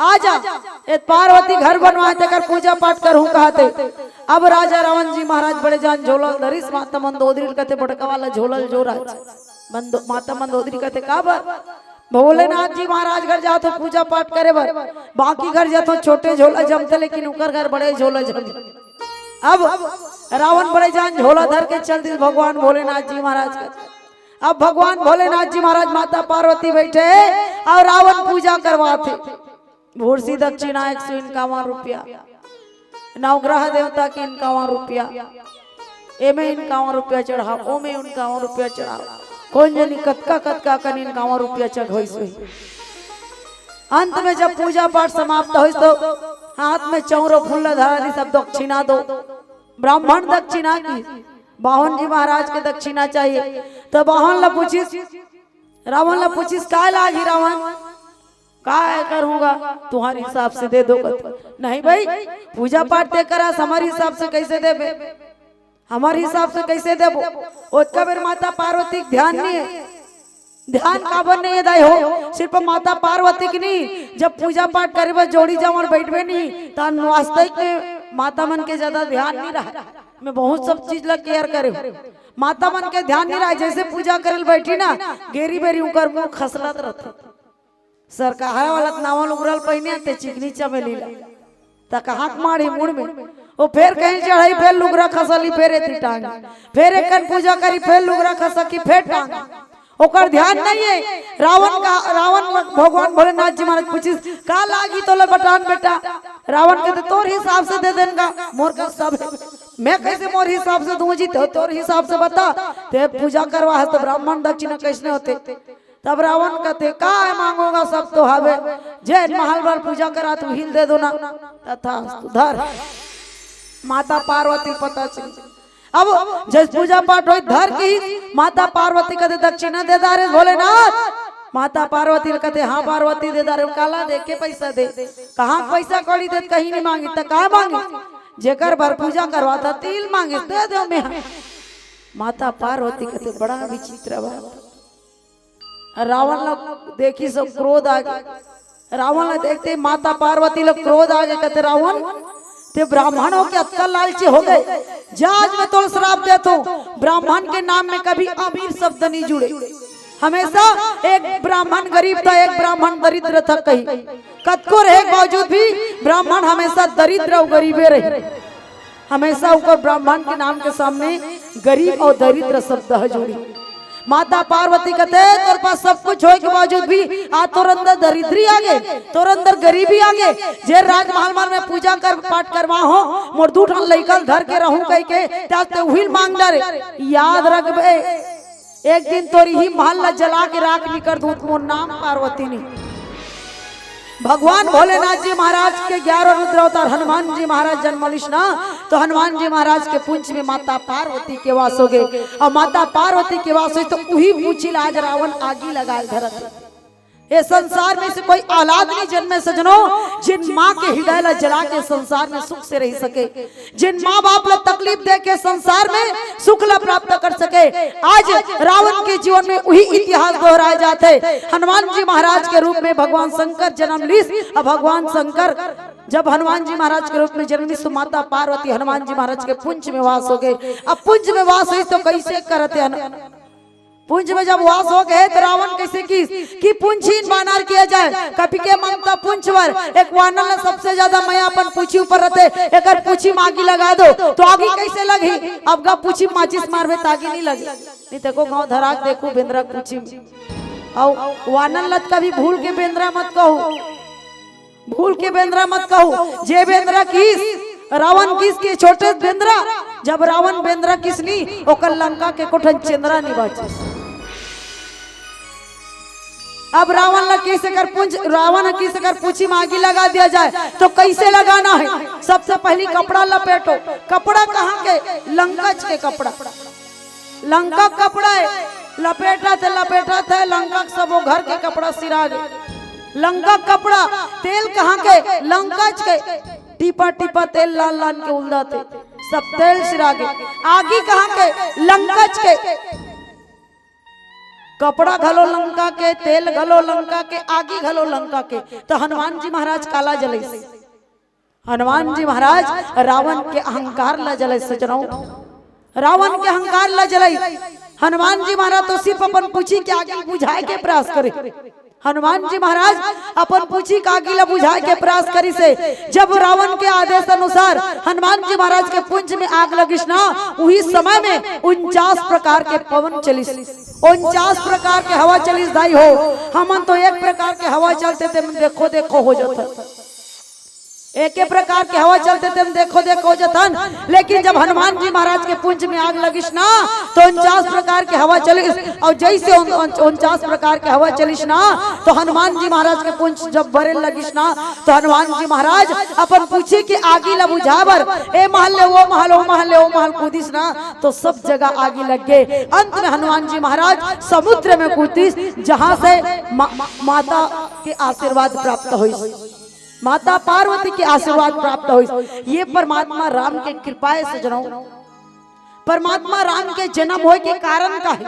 आ जा, ए पार्वती घर बनवाए, तेकर पूजा पाठ करहूं कहाथे। अब राजा रावण जी महाराज बड़े जान झोला धरिस, माता मंदोदरी ल कथे, बड़का वाला झोला ल जो राज। मंदो-, माता मंदोदरी कथे, का बर? भोलेनाथ जी महाराज घर जात हो पूजा पाठ करे बर, बाकी घर जात हो छोटे झोला जमथे, लेकिन उकर घर बड़े झोला जमथे। अब रावण बड़े जान झोला धर के चल दिस भगवान भोलेनाथ जी महाराज का। अब भगवान भोलेनाथ जी महाराज माता पार्वती बैठे हे और रावण पूजा करवाथे। भूरसी दक्षिणा एक सौ इनकावन रुपया, नवग्रह देवता के इनकावन रुपया, एमे इनकावन रुपया चढ़ाव, ओमे इनकावन रुपया चढ़ाव, कोन जनी कतका कतका कन इनकावन रुपया चढ़ोइस होही। अंत में जब पूजा पाठ समाप्त होइस तो हाथ में चौरो फूल ला धरा दिस, सब दक्षिणा दो। ब्राह्मण दक्षिणा की, बाहन जी महाराज के दक्षिणा चाहिए। तो बाहन ला पूछिस, रावण ला पूछिस, "काय लागही रावण? काय करूंगा? तुम्हारे हिसाब से दे दो।" कथे, "नहीं भाई, पूजा पाठ ते करास, हमर हिसाब से कैसे देबे? हमर हिसाब से कैसे देबो?" ओतका बेर माता पार्वती के ध्यान नहीं है। ध्यान काबर नहीं है दाई हो? सिर्फ माता पार्वती के नहीं, जब पूजा पाठ करे बर जोड़ी जावन बैठबे नहीं, त वास्तविक में माता मन के ज्यादा ध्यान नहीं रहा। मैं बहुत सब चीज ला केयर करे हूँ, माता मन के ध्यान नहीं रहा। जैसे पूजा करे ल बैठी ना, गेरी बेरी उकर मुंह खसलत रहथे। सरकाहा वाला त नावा लुगरा ल पहिने आथे, चिकनी चमेली ला। त कहाँ के माड़ी मुड़ में? वो फेर कहीं चढ़ाई, फेर लुगरा खसली, फेर एती टांग, फेर एकन पूजा करी, फेर लुगरा खसकी, फेर टांग। ओकर ध्यान नहीं है। रावण का, रावण भगवान भोलेनाथ जी महाराज पूछिस, "का लागी तोला बटान बेटा?" रावण कथे, "तोर हिसाब से दे देन गा, मोर का सब है। मैं कैसे मोर हिसाब से दूं जी? तो तोर हिसाब से बता, ते पूजा करवा है तो ब्राह्मण दक्षिणा कैसने होथे?" तब रावण कथे, "काय मांगोगा, सब तो हवे, जेन महल बर पूजा करात उही ल दे दो ना।" तथास्तु, धर। माता पार्वती ल पता चल। अब जब पूजा पाठ होई, धर के ही माता पार्वती कथे, "दक्षिणा दे डारे भोलेनाथ।" माता पार्वती ल कथे, "हाँ पार्वती, दे डारे।" "काला दे, के पैसा दे?" "कहाँ के पैसा कौड़ी दे, कहीं नहीं मांगी।" "त काय मांगी?" "जेकर बर पूजा करवात हस, तिही ल मांगी, दे दे मैं।" माता पार्वती कथे, "बड़ा विचित्र बात।" रावण ला देखिस त क्रोध आ गे। रावण ला देखते ही माता पार्वती ला क्रोध आ गे, कथे, "रावण, ते ब्राह्मण होके अतका लालची हो गे, जा आज मैं तोला श्राप देत हूँ, ब्राह्मण के नाम में कभी अमीर शब्द नहीं जुड़े, हमेशा एक ब्राह्मण गरीब था, एक ब्राह्मण दरिद्र था कही। कतको रहे के बावजूद भी ब्राह्मण हमेशा दरिद्र अउ गरीबे रही। हमेशा ओकर ब्राह्मण के नाम के सामने गरीब अउ दरिद्र शब्द ह जुड़ी। माता पार्वती कहते, "तोर पास सब कुछ होए के बावजूद भी आज तोर अंदर दरिद्री आ गे, तोर अंदर गरीबी आ गे। जे राजमहल मन में पूजा कर पाठ करवा हो, मोर दू ठन लइका ल धर के रहूं कहि के, ते आज ते उही ल मांग डारे।" याद रखबे, एक दिन तोर इही महल ला जला के राख निकर दूं, मोर नाम पार्वती नहीं। भगवान भोलेनाथ जी महाराज के ग्यारह रुद्र अवतार हनुमान जी महाराज जन्म लिस ना, तो हनुमान जी महाराज के पूंछ में माता पार्वती के वास हो गे। अउ माता पार्वती के वास होइस तो उही पूंछी ला आज रावण आगी लगाए धरत हे। ये संसार में से कोई औलाद नहीं जन्मे सजनो, जिन माँ के हृदय ला जला के संसार में सुख से रह सके, जिन माँ बाप ला तकलीफ दे के संसार में सुख ला प्राप्त कर सके। आज रावण के जीवन में उही इतिहास दोहराए जात हे। हनुमान जी महाराज के रूप में भगवान शंकर जन्म लिस। अब भगवान शंकर जब हनुमान जी महाराज के रूप में जन्म लिस, तो माता पार्वती हनुमान जी महाराज के पूंछ में वास हो गे। अब पूंछ में वास होइस तो कइसे करत हे हनु-, पूंछ में जब वास हो गे तो रावण कइसे किस कि पूंछहीन बानर किया जाए, कपि के ममता पूंछ बर, एक वानर ला सबसे ज्यादा मया अपन पूंछी ऊपर रहिथे, एकर पूंछी में आगी लगा दो तो आगी कइसे लगही? अब गा पूंछी में माचिस मारबे त आगी नहीं लगे। नहीं देखो गाँव धराक देखो बेंदरा पूंछी में। अउ वानर ला कभी भूल के बेंदरा मत कहो, भूल के बेंदरा मत कहो। जे बेंदरा किस, रावण किस के छोटे बेंदरा, जब रावण बेंदरा किस नी, ओकर लंका के कोठन चेंदरा नहीं बाचिस। अब रावण ला किस एकर पूंछ, रावण किस एकर पूंछी में आगी लगा दिया जाए तो कइसे लगाना हे? सबसे पहली कपड़ा लपेटो। कपड़ा कहाँ के? लंकच के कपड़ा। लंका कपड़ा हे, लपेटथे, लपेटथे, लंका के सबो घर के कपड़ा सिरा गे। लंका कपड़ा, तेल कहाँ के? लंकच के। टीपा टीपा तेल लान लान के उलदथे, सब तेल सिरा गे। आगी कहाँ के? लंकच के। कपड़ा घलो लंका के, तेल घलो लंका के, आगी घलो लंका के। तो हनुमान जी महाराज काला जलइस? हनुमान जी महाराज रावण के अहंकार ला जलइस सजनो, रावण के अहंकार ला जलइस। हनुमान जी महाराज तो सिर्फ अपन पूंछी के आगी बुझाए के प्रयास करे। हनुमान जी महाराज अपन पूंछी के आगी ला बुझाए के प्रयास करिस हे। जब रावण के आदेश अनुसार हनुमान जी महाराज के पूंछ में आग लगिस ना, उही समय में उनचास प्रकार के पवन चलिस, उनचास प्रकार के हवा चलिस। दाई हो, हमन तो एक प्रकार के हवा चलथे ते देखो देखो हो जाथन। एके प्रकार के हवा चलथे ते देखो देखो हो जाथन, लेकिन जब हनुमान जी महाराज के पूंछ में आग लगिस ना, तो उनचास प्रकार के हवा चलिस। अउ जइसे उन-, उन-, उनचास प्रकार के हवा चलिस ना, तो हनुमान जी महाराज के पूंछ जब बरे लगिस ना, तो हनुमान जी महाराज अपन पूंछी के आगी ला बुझाए बर ए महल ले ओ महल, ओ महल ले ओ महल कूदिस ना, तो सब जगह आगी लग गे। अंत में हनुमान जी महाराज समुद्र में कूदिस, जहाँ से मा-, मा-, माता के आशीर्वाद प्राप्त होइस। माता पार्वती के आशीर्वाद प्राप्त होइस। ये परमात्मा राम के कृपा हे सजनो। परमात्मा राम के जन्म होए के कारण का हे?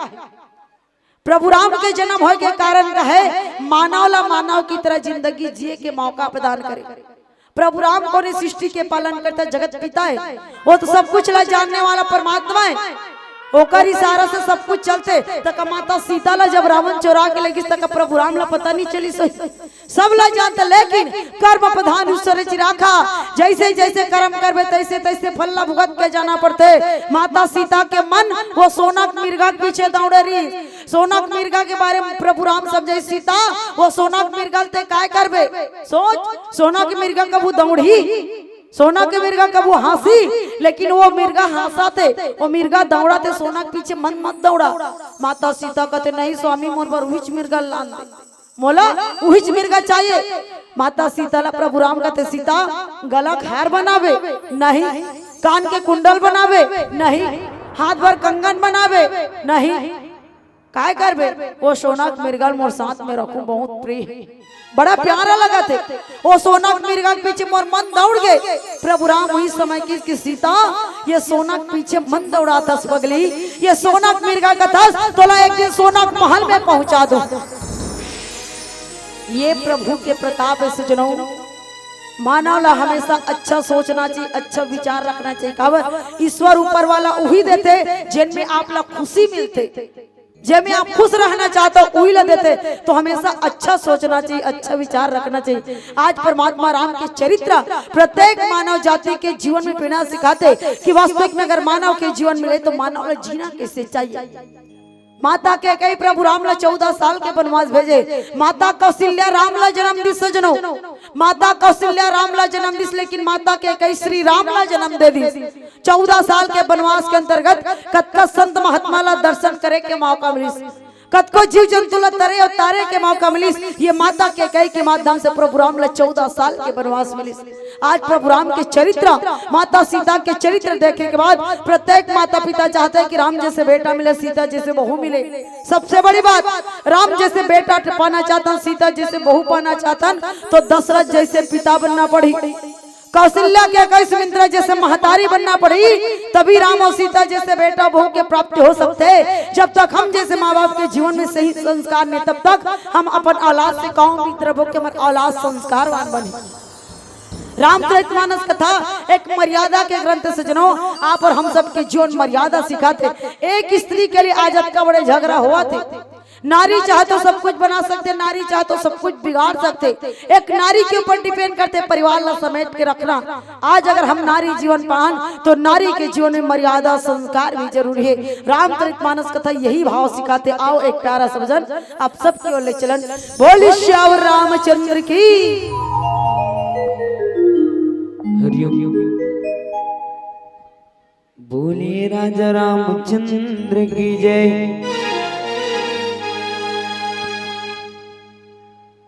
प्रभु राम के जन्म होए के कारण का हे? मानव ला मानव की तरह जिंदगी जिए के मौका प्रदान करे। प्रभु राम कोन हे? सृष्टि के पालन करता, जगत पिता हे। वो तो सब कुछ ला जानने वाला परमात्मा हे, ओकर इशारा से सब कुछ चलथे। त का माता सीता ला जब रावण चोरा के लेगिस त का प्रभु राम ला पता नहीं चलिस होही? सब ला जानथे, लेकिन कर्म प्रधान ईश्वर जी राखा, जइसे जइसे कर्म करबे तइसे तइसे फल ला भुगत के जाना पड़थे। माता सीता के मन वो सोना के मिर्गा के पीछे दौड़े रहिस। सोना के मिर्गा के बारे में प्रभु राम समझाइस, सीता, वो सोना के मिर्गा ल ते काय करबे? सोच, सोना के मिर्गा कभू दौड़ही, सोना के मिर्गा कभू हाँसही, लेकिन वो मिर्गा हाँसथे, वो मिर्गा दौड़थे, सोना के पीछे मन मत दौड़ा। माता सीता कथे, नहीं स्वामी, मोर बर उहीच मिर्गा लान दे, मोला उहीच मिर्गा चाहिए। माता सीता ला प्रभु राम कथे, सीता, गला के हार बनाबे? नहीं। कान के कुंडल बनाबे? नहीं। हाथ भर कंगन बनाबे? नहीं। काय करबे? वो सोना के मिर्गा ल मोर साथ में रखूं, बहुत प्रिय हे, बड़ा प्यारा लगथे। वो सोना के मिर्गा के पीछे मोर मन दौड़ गे। प्रभु राम उही समय किस कि सीता, ये सोना के पीछे मन दौड़ाथस पगली, ये सोना के मिर्गा कथस, तोला एक दिन सोना के महल में पहुंचा दूं। ये प्रभु के प्रताप हे सजनो। मानव ला हमेशा अच्छा सोचना चाहिए, अच्छा विचार रखना चाहिए। काबर? ईश्वर ऊपर वाला उही देथे, जेन में आप ला खुशी मिलथे। जेमे आप खुश रहना चाहते हो, उही ला देथे। तो हमेशा अच्छा सोचना चाहिए, अच्छा विचार रखना चाहिए। आज परमात्मा राम के चरित्र प्रत्येक मानव जाति के जीवन में पीना सिखाथे कि वास्तविक में अगर मानव के जीवन मिले तो मानव ला जीना कैसे चाहिए। माता कैकेयी प्रभु राम ला चौदह साल के वनवास भेजे, माता कौशल्या राम ला जन्म दिस सजनो, माता कौशल्या राम ला जन्म दिस, लेकिन माता कैकेयी श्री राम ला जन्म दे दिस। चौदह साल के वनवास के अंतर्गत कतका संत महात्मा ला दर्शन करे के मौका मिलिस, कतको जीव जंतु ला तरे अउ तारे के मौका मिलिस। ये माता कैकेयी के माध्यम से प्रभु राम ला चौदह साल के वनवास मिलिस। आज प्रभु राम के चरित्र, माता सीता के चरित्र देखे के बाद प्रत्येक माता पिता चाहते हैं कि राम जैसे बेटा मिले, सीता जैसे बहू मिले। सबसे बड़ी बात, राम जैसे बेटा पाना चाहतन, सीता जैसे बहू पाना चाहतन, तो दशरथ जैसे पिता बनना पड़ी, कौशल्या कैकेयी सुमित्रा जैसे महतारी बनना पड़ी, तभी राम और सीता जैसे बेटा बहू के प्राप्ति हो सकते। जब तक हम जैसे माँ बाप के जीवन में सही संस्कार नहीं, तब तक हम अपन औलाद से कहूँ मित्र बहू के हमारे औलाद संस्कारवान बने। रामचरित मानस कथा एक मर्यादा के ग्रंथ सजनो, आप और हम सब के जीवन मर्यादा सिखाथे। एक स्त्री के लिए आज अतका बड़े झगड़ा हुआ थे। नारी चाहे तो सब कुछ बना सकथे, नारी चाहे तो सब कुछ बिगाड़ सकथे। एक नारी के ऊपर depend करथे परिवार ला समेट के रखना। आज अगर हम नारी जीवन पान तो नारी के जीवन में मर्यादा संस्कार भी जरूरी है। रामचरित मानस कथा यही भाव सिखाथे। आओ एक प्यारा सा भजन आप सबके ओर ले चलन। बोल सियावर रामचंद्र की। हरिओम। बोले राजा रामचंद्र की जय।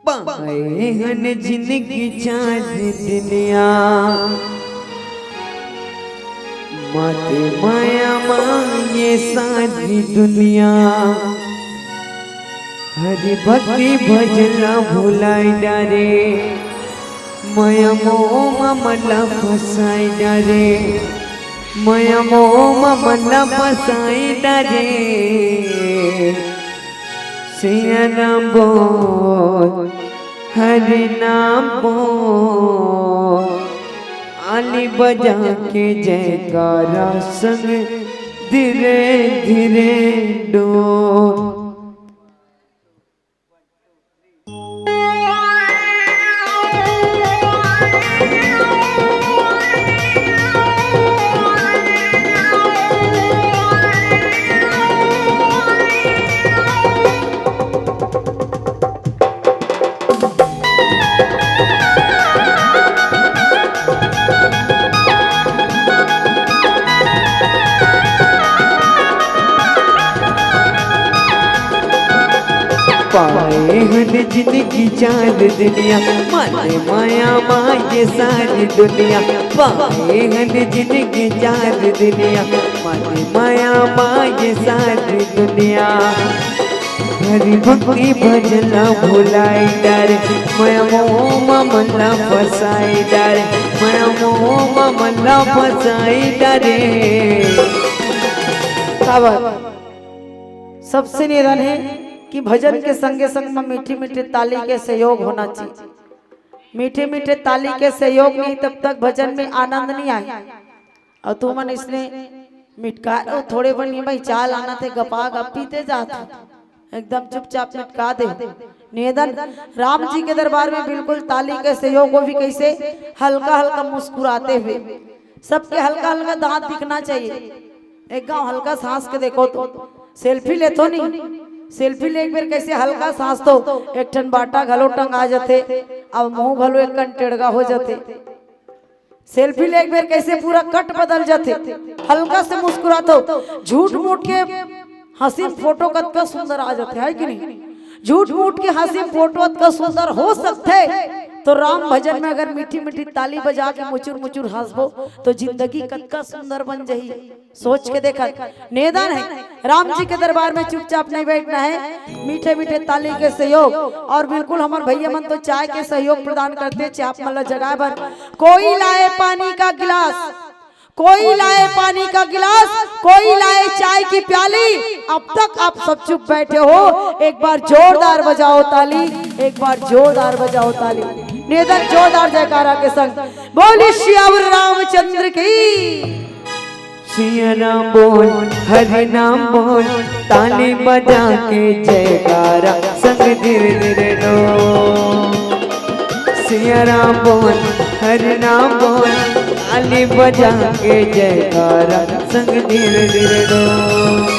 पाए हन जिनगी चार दुनिया, माते माया माये सारी दुनिया। हरि भक्ति भजन ला भुलाई डारे, माया मोह मा मन ला फसाई डारे, माया मोह मा मन ला फसाई डारे। सिया राम बोल, हरि नाम बोल, आली बजा के जयकारा संग धीरे धीरे डोल। पाए हन जिनगी चार दुनिया, माते माया माये सारी दुनिया। पाए हन जिनगी चार दुनिया, माते माया माये सारी दुनिया। हरि भक्ति भजन ला भुलाई डारे, माया मोह मा मन ला फसाई डारे, माया मोह मा मन ला फसाई डारे। का बात? सबसे निवेदन है कि भजन के संगे संग में मीठी मीठी ताली के सहयोग होना चाहिए। मीठे मीठे ताली के सहयोग नहीं, तब तक भजन में आनंद नहीं आए। अउ तुमन इसने मिटका, अउ थोड़े बन भाई चाल आना थे, गपा गप पीते जात हो, एकदम चुपचाप मिटका दे। निवेदन, राम जी के दरबार में बिल्कुल ताली के सहयोग हो भी कैसे हल्का हल्का मुस्कुराते हुए, सबके हल्का हल्का दांत दिखना चाहिए। एक गांव हल्का सांस के देखो तो, सेल्फी लेथो नहीं, सेल्फी ले एक बेर कैसे हल्का सांस तो एक ठन बाटा घलो टंगा जथे, अब मुंह घलो एक कन टेड़गा हो जथे। सेल्फी ले एक बेर कैसे पूरा कट बदल जथे, हल्का से मुस्कुराथो। झूठ मूठ के हंसी में फोटो कतका सुंदर आ जथे, है कि नहीं? झूठ मूठ के हंसी में फोटो अतका सुंदर हो सकथे, तो राम भजन में अगर मीठी मीठी ताली बजा के मुचुर मुचुर हंसबो, तो जिंदगी कतका सुंदर बन जाही। सोच के देखा, निवेदन है, राम जी के दरबार में चुपचाप नहीं बैठना है, मीठे मीठे ताली के सहयोग। और बिल्कुल हमर भैया मन तो चाय के सहयोग प्रदान करथे, चाय आप मन ला जगाए बर। कोई लाए पानी का गिलास, कोई लाए पानी का गिलास, कोई लाए चाय की प्याली। अब तक आप सब चुप बैठे हो, एक बार जोरदार बजाओ ताली, एक बार जोरदार बजाओ ताली। निवेदन जोरदार जयकारा के संग, बोलिए सियावर रामचंद्र की। सिया राम बोल, हरि नाम बोल, ताली बजा के जयकारा संग धीरे धीरे डोल। सिया राम बोल, हरि नाम बोल, ताली बजा के जयकारा संग धीरे धीरे डोल।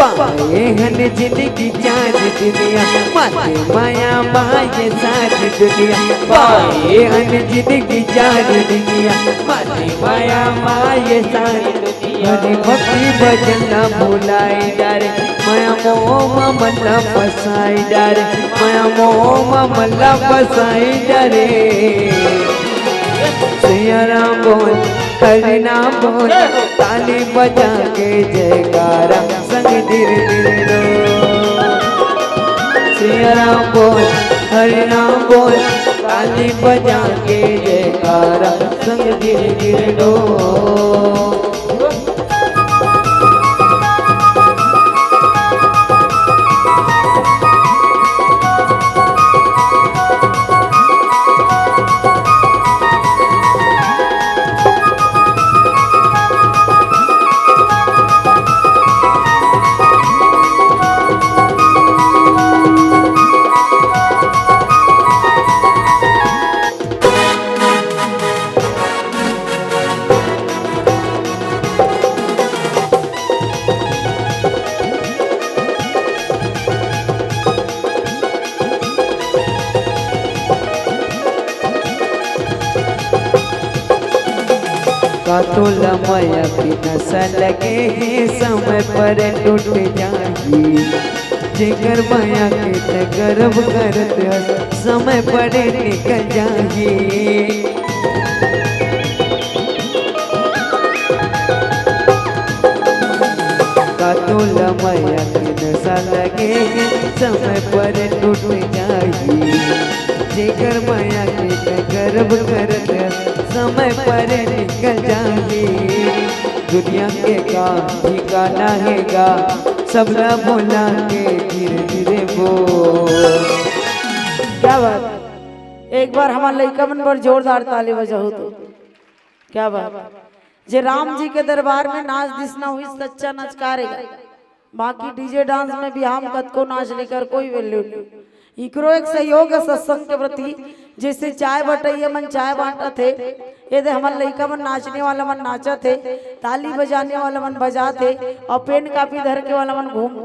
पाए हन जिंदगी चार दुनिया, माते माया माये सारी दुनिया। पाए हन जिंदगी चार दुनिया, माते माया माये सारी दुनिया। हरि भक्ति भजन ला भुलाई डारे, माया मोह मा मन ला फसाई डारे, माया मोह मा मन ला फसाई डारे। सिया राम बोल, हरि नाम बोल, ताली बजा के जयकारा संग धीरे धीरे डोल। सिया राम बोल, हरि नाम बोल, ताली बजा के जयकारा संग धीरे धीरे डोल। का तोला मया के नशा लगे हे, समय पर टूट जाही। जेकर मया के त गर्व करत हस, समय पर निकल जाही। का तोला मया के नशा लगे हे, समय पर टूट जाही। जेकर मया के त गर्व करत, समय पर निकल जाही। दुनिया के का ठिकाना हे गा, सबला भुला के धीरे धीरे बोल। क्या बात, एक बार हमर लइका मन बर जोरदार ताली बजाहू तो। क्या बात। जे राम जी के दरबार में नाच दिसना हुई, सच्चा नचकार हे। बाकी डीजे डांस में भी हम कतको नाच लेकर कोई value नहीं। इकरो एक सहयोग है सत्संग के प्रति, जैसे चाय बटैया मन चाय बांटत हे, ये दे हमर लइका मन नाचने वाला मन नाचत हे, ताली बजाने वाला मन बजात हे, और पेन कापी धर के वाला मन घूम,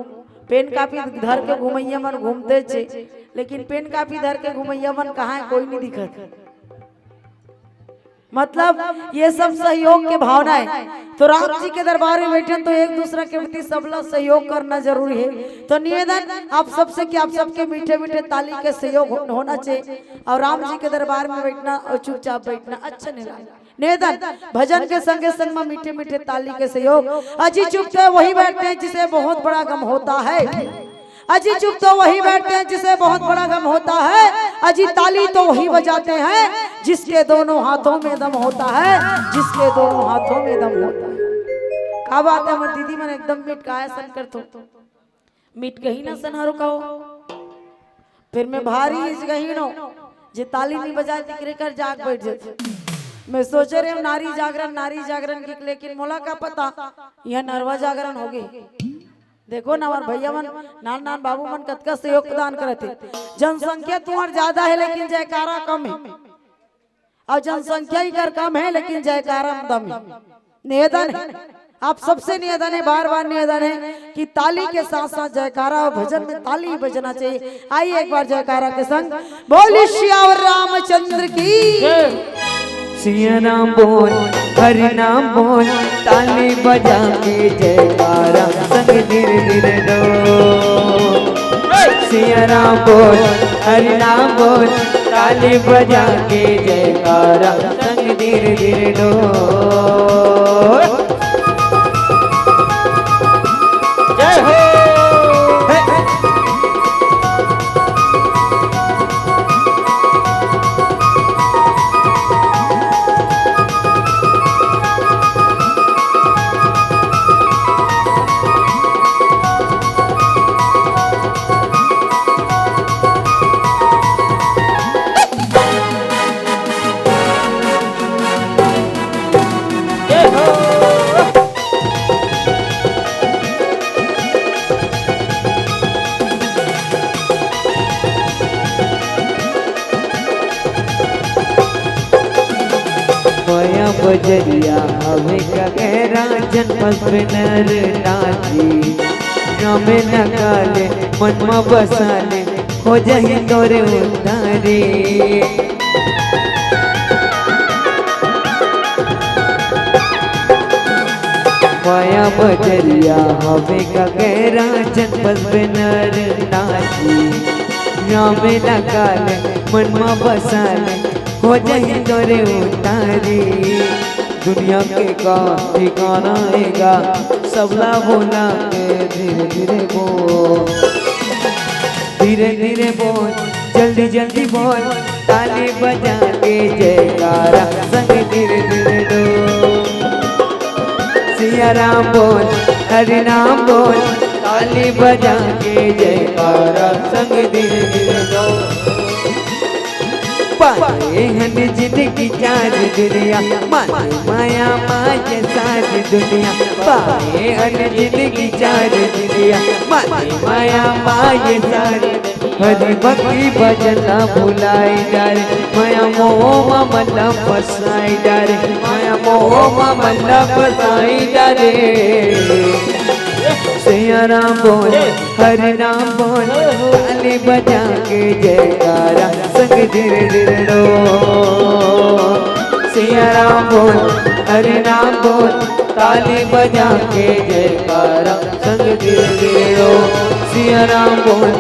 पेन कापी धर के घुमैया मन घूमते छे, लेकिन पेन कापी धर के घुमैया मन कहाँ है, कोई नहीं दिखत। मतलब ये सब सहयोग के भावना है। तो राम जी के दरबार में बैठे तो एक दूसरा के प्रति सबला सहयोग करना जरूरी है। तो निवेदन आप सबसे कि आप सबके मीठे मीठे ताली के सहयोग हो-, होना चाहिए और राम जी के दरबार में बैठना और चुपचाप बैठना अच्छा नहीं लगा। निवेदन भजन के संगे संग में मीठे मीठे ताली के सहयोग। अजी चुप तो वही बैठते हैं जिसे बहुत बड़ा गम होता है। अजी चुप तो वही बैठते हैं जिसे बहुत बड़ा गम होता है। अजी ताली तो वही बजाते हैं जिसके दोनों हाथों में दम होता है, जिसके दोनों हाथों में दम होता है। का बात है, हमर दीदी मन एकदम मिट काया सन कर तो मिट गही ना सनहरो का हो। फिर मैं भारी इस गही नो जे ताली नहीं बजाए तिकरे कर जाग बैठ जाते। मैं सोचे रहे हम नारी जागरण, नारी जागरण की, लेकिन मोला का पता यह नरवा जागरण हो गई। देखो ना, हमार भैया मन, नान नान बाबू मन कतका सहयोग प्रदान करत हे। जनसंख्या तुम्हार ज्यादा है, लेकिन जयकारा कम है, और जनसंख्या ही कर कम है, लेकिन जयकारा में दम है। निवेदन है, आप सबसे निवेदन है, बार बार निवेदन है कि ताली के साथ साथ जयकारा और भजन में ताली बजना चाहिए। आइए एक बार जयकारा के संग बोली सियावर रामचंद्र की। सिया नाम बोल, हरि नाम बोल, ताली बजा के जयकारा संग धीरे धीरे डोल। सिया नाम बोल, हरि नाम बोल, ताली बजा के जयकारा संग धीरे धीरे डोल। जय हो। बजरिया हवे का गहरा, जन फसबे नर नारी। रामे न काले मन म बसाले, हो जाही तोरे उद्धारी। माया बजरिया हवे का गहरा, जन फसबे नर नारी। रामे न काले मन म बसाले, हो जाही तोरे उद्धारी। दुनिया के का ठिकाना हे गा, सबला बोला के धीरे धीरे बोल, धीरे धीरे बोल, जल्दी जल्दी बोल, ताली बजा के जयकारा संग धीरे धीरे डोल। सिया राम बोल, हरि नाम बोल, ताली बजा के जयकारा संग धीरे धीरे डोल। पाए हन जिंदगी चार दुनिया, माने माया माये सारी दुनिया। पाए हन जिंदगी चार दुनिया, माने माया माये सारी। हरि भक्ति भजन ला भुलाई डारे, माया मोह मा मन ला फसाई डारे, माया मोह मा मन ला फसाई डारे। सिया राम बोल, हरि नाम बोल, ताली बजा के जयकारा संग धीरे धीरे डोल। सिया राम बोल, हरि नाम बोल, ताली बजा के जयकारा संग धीरे धीरे डोल। सिया राम बोल,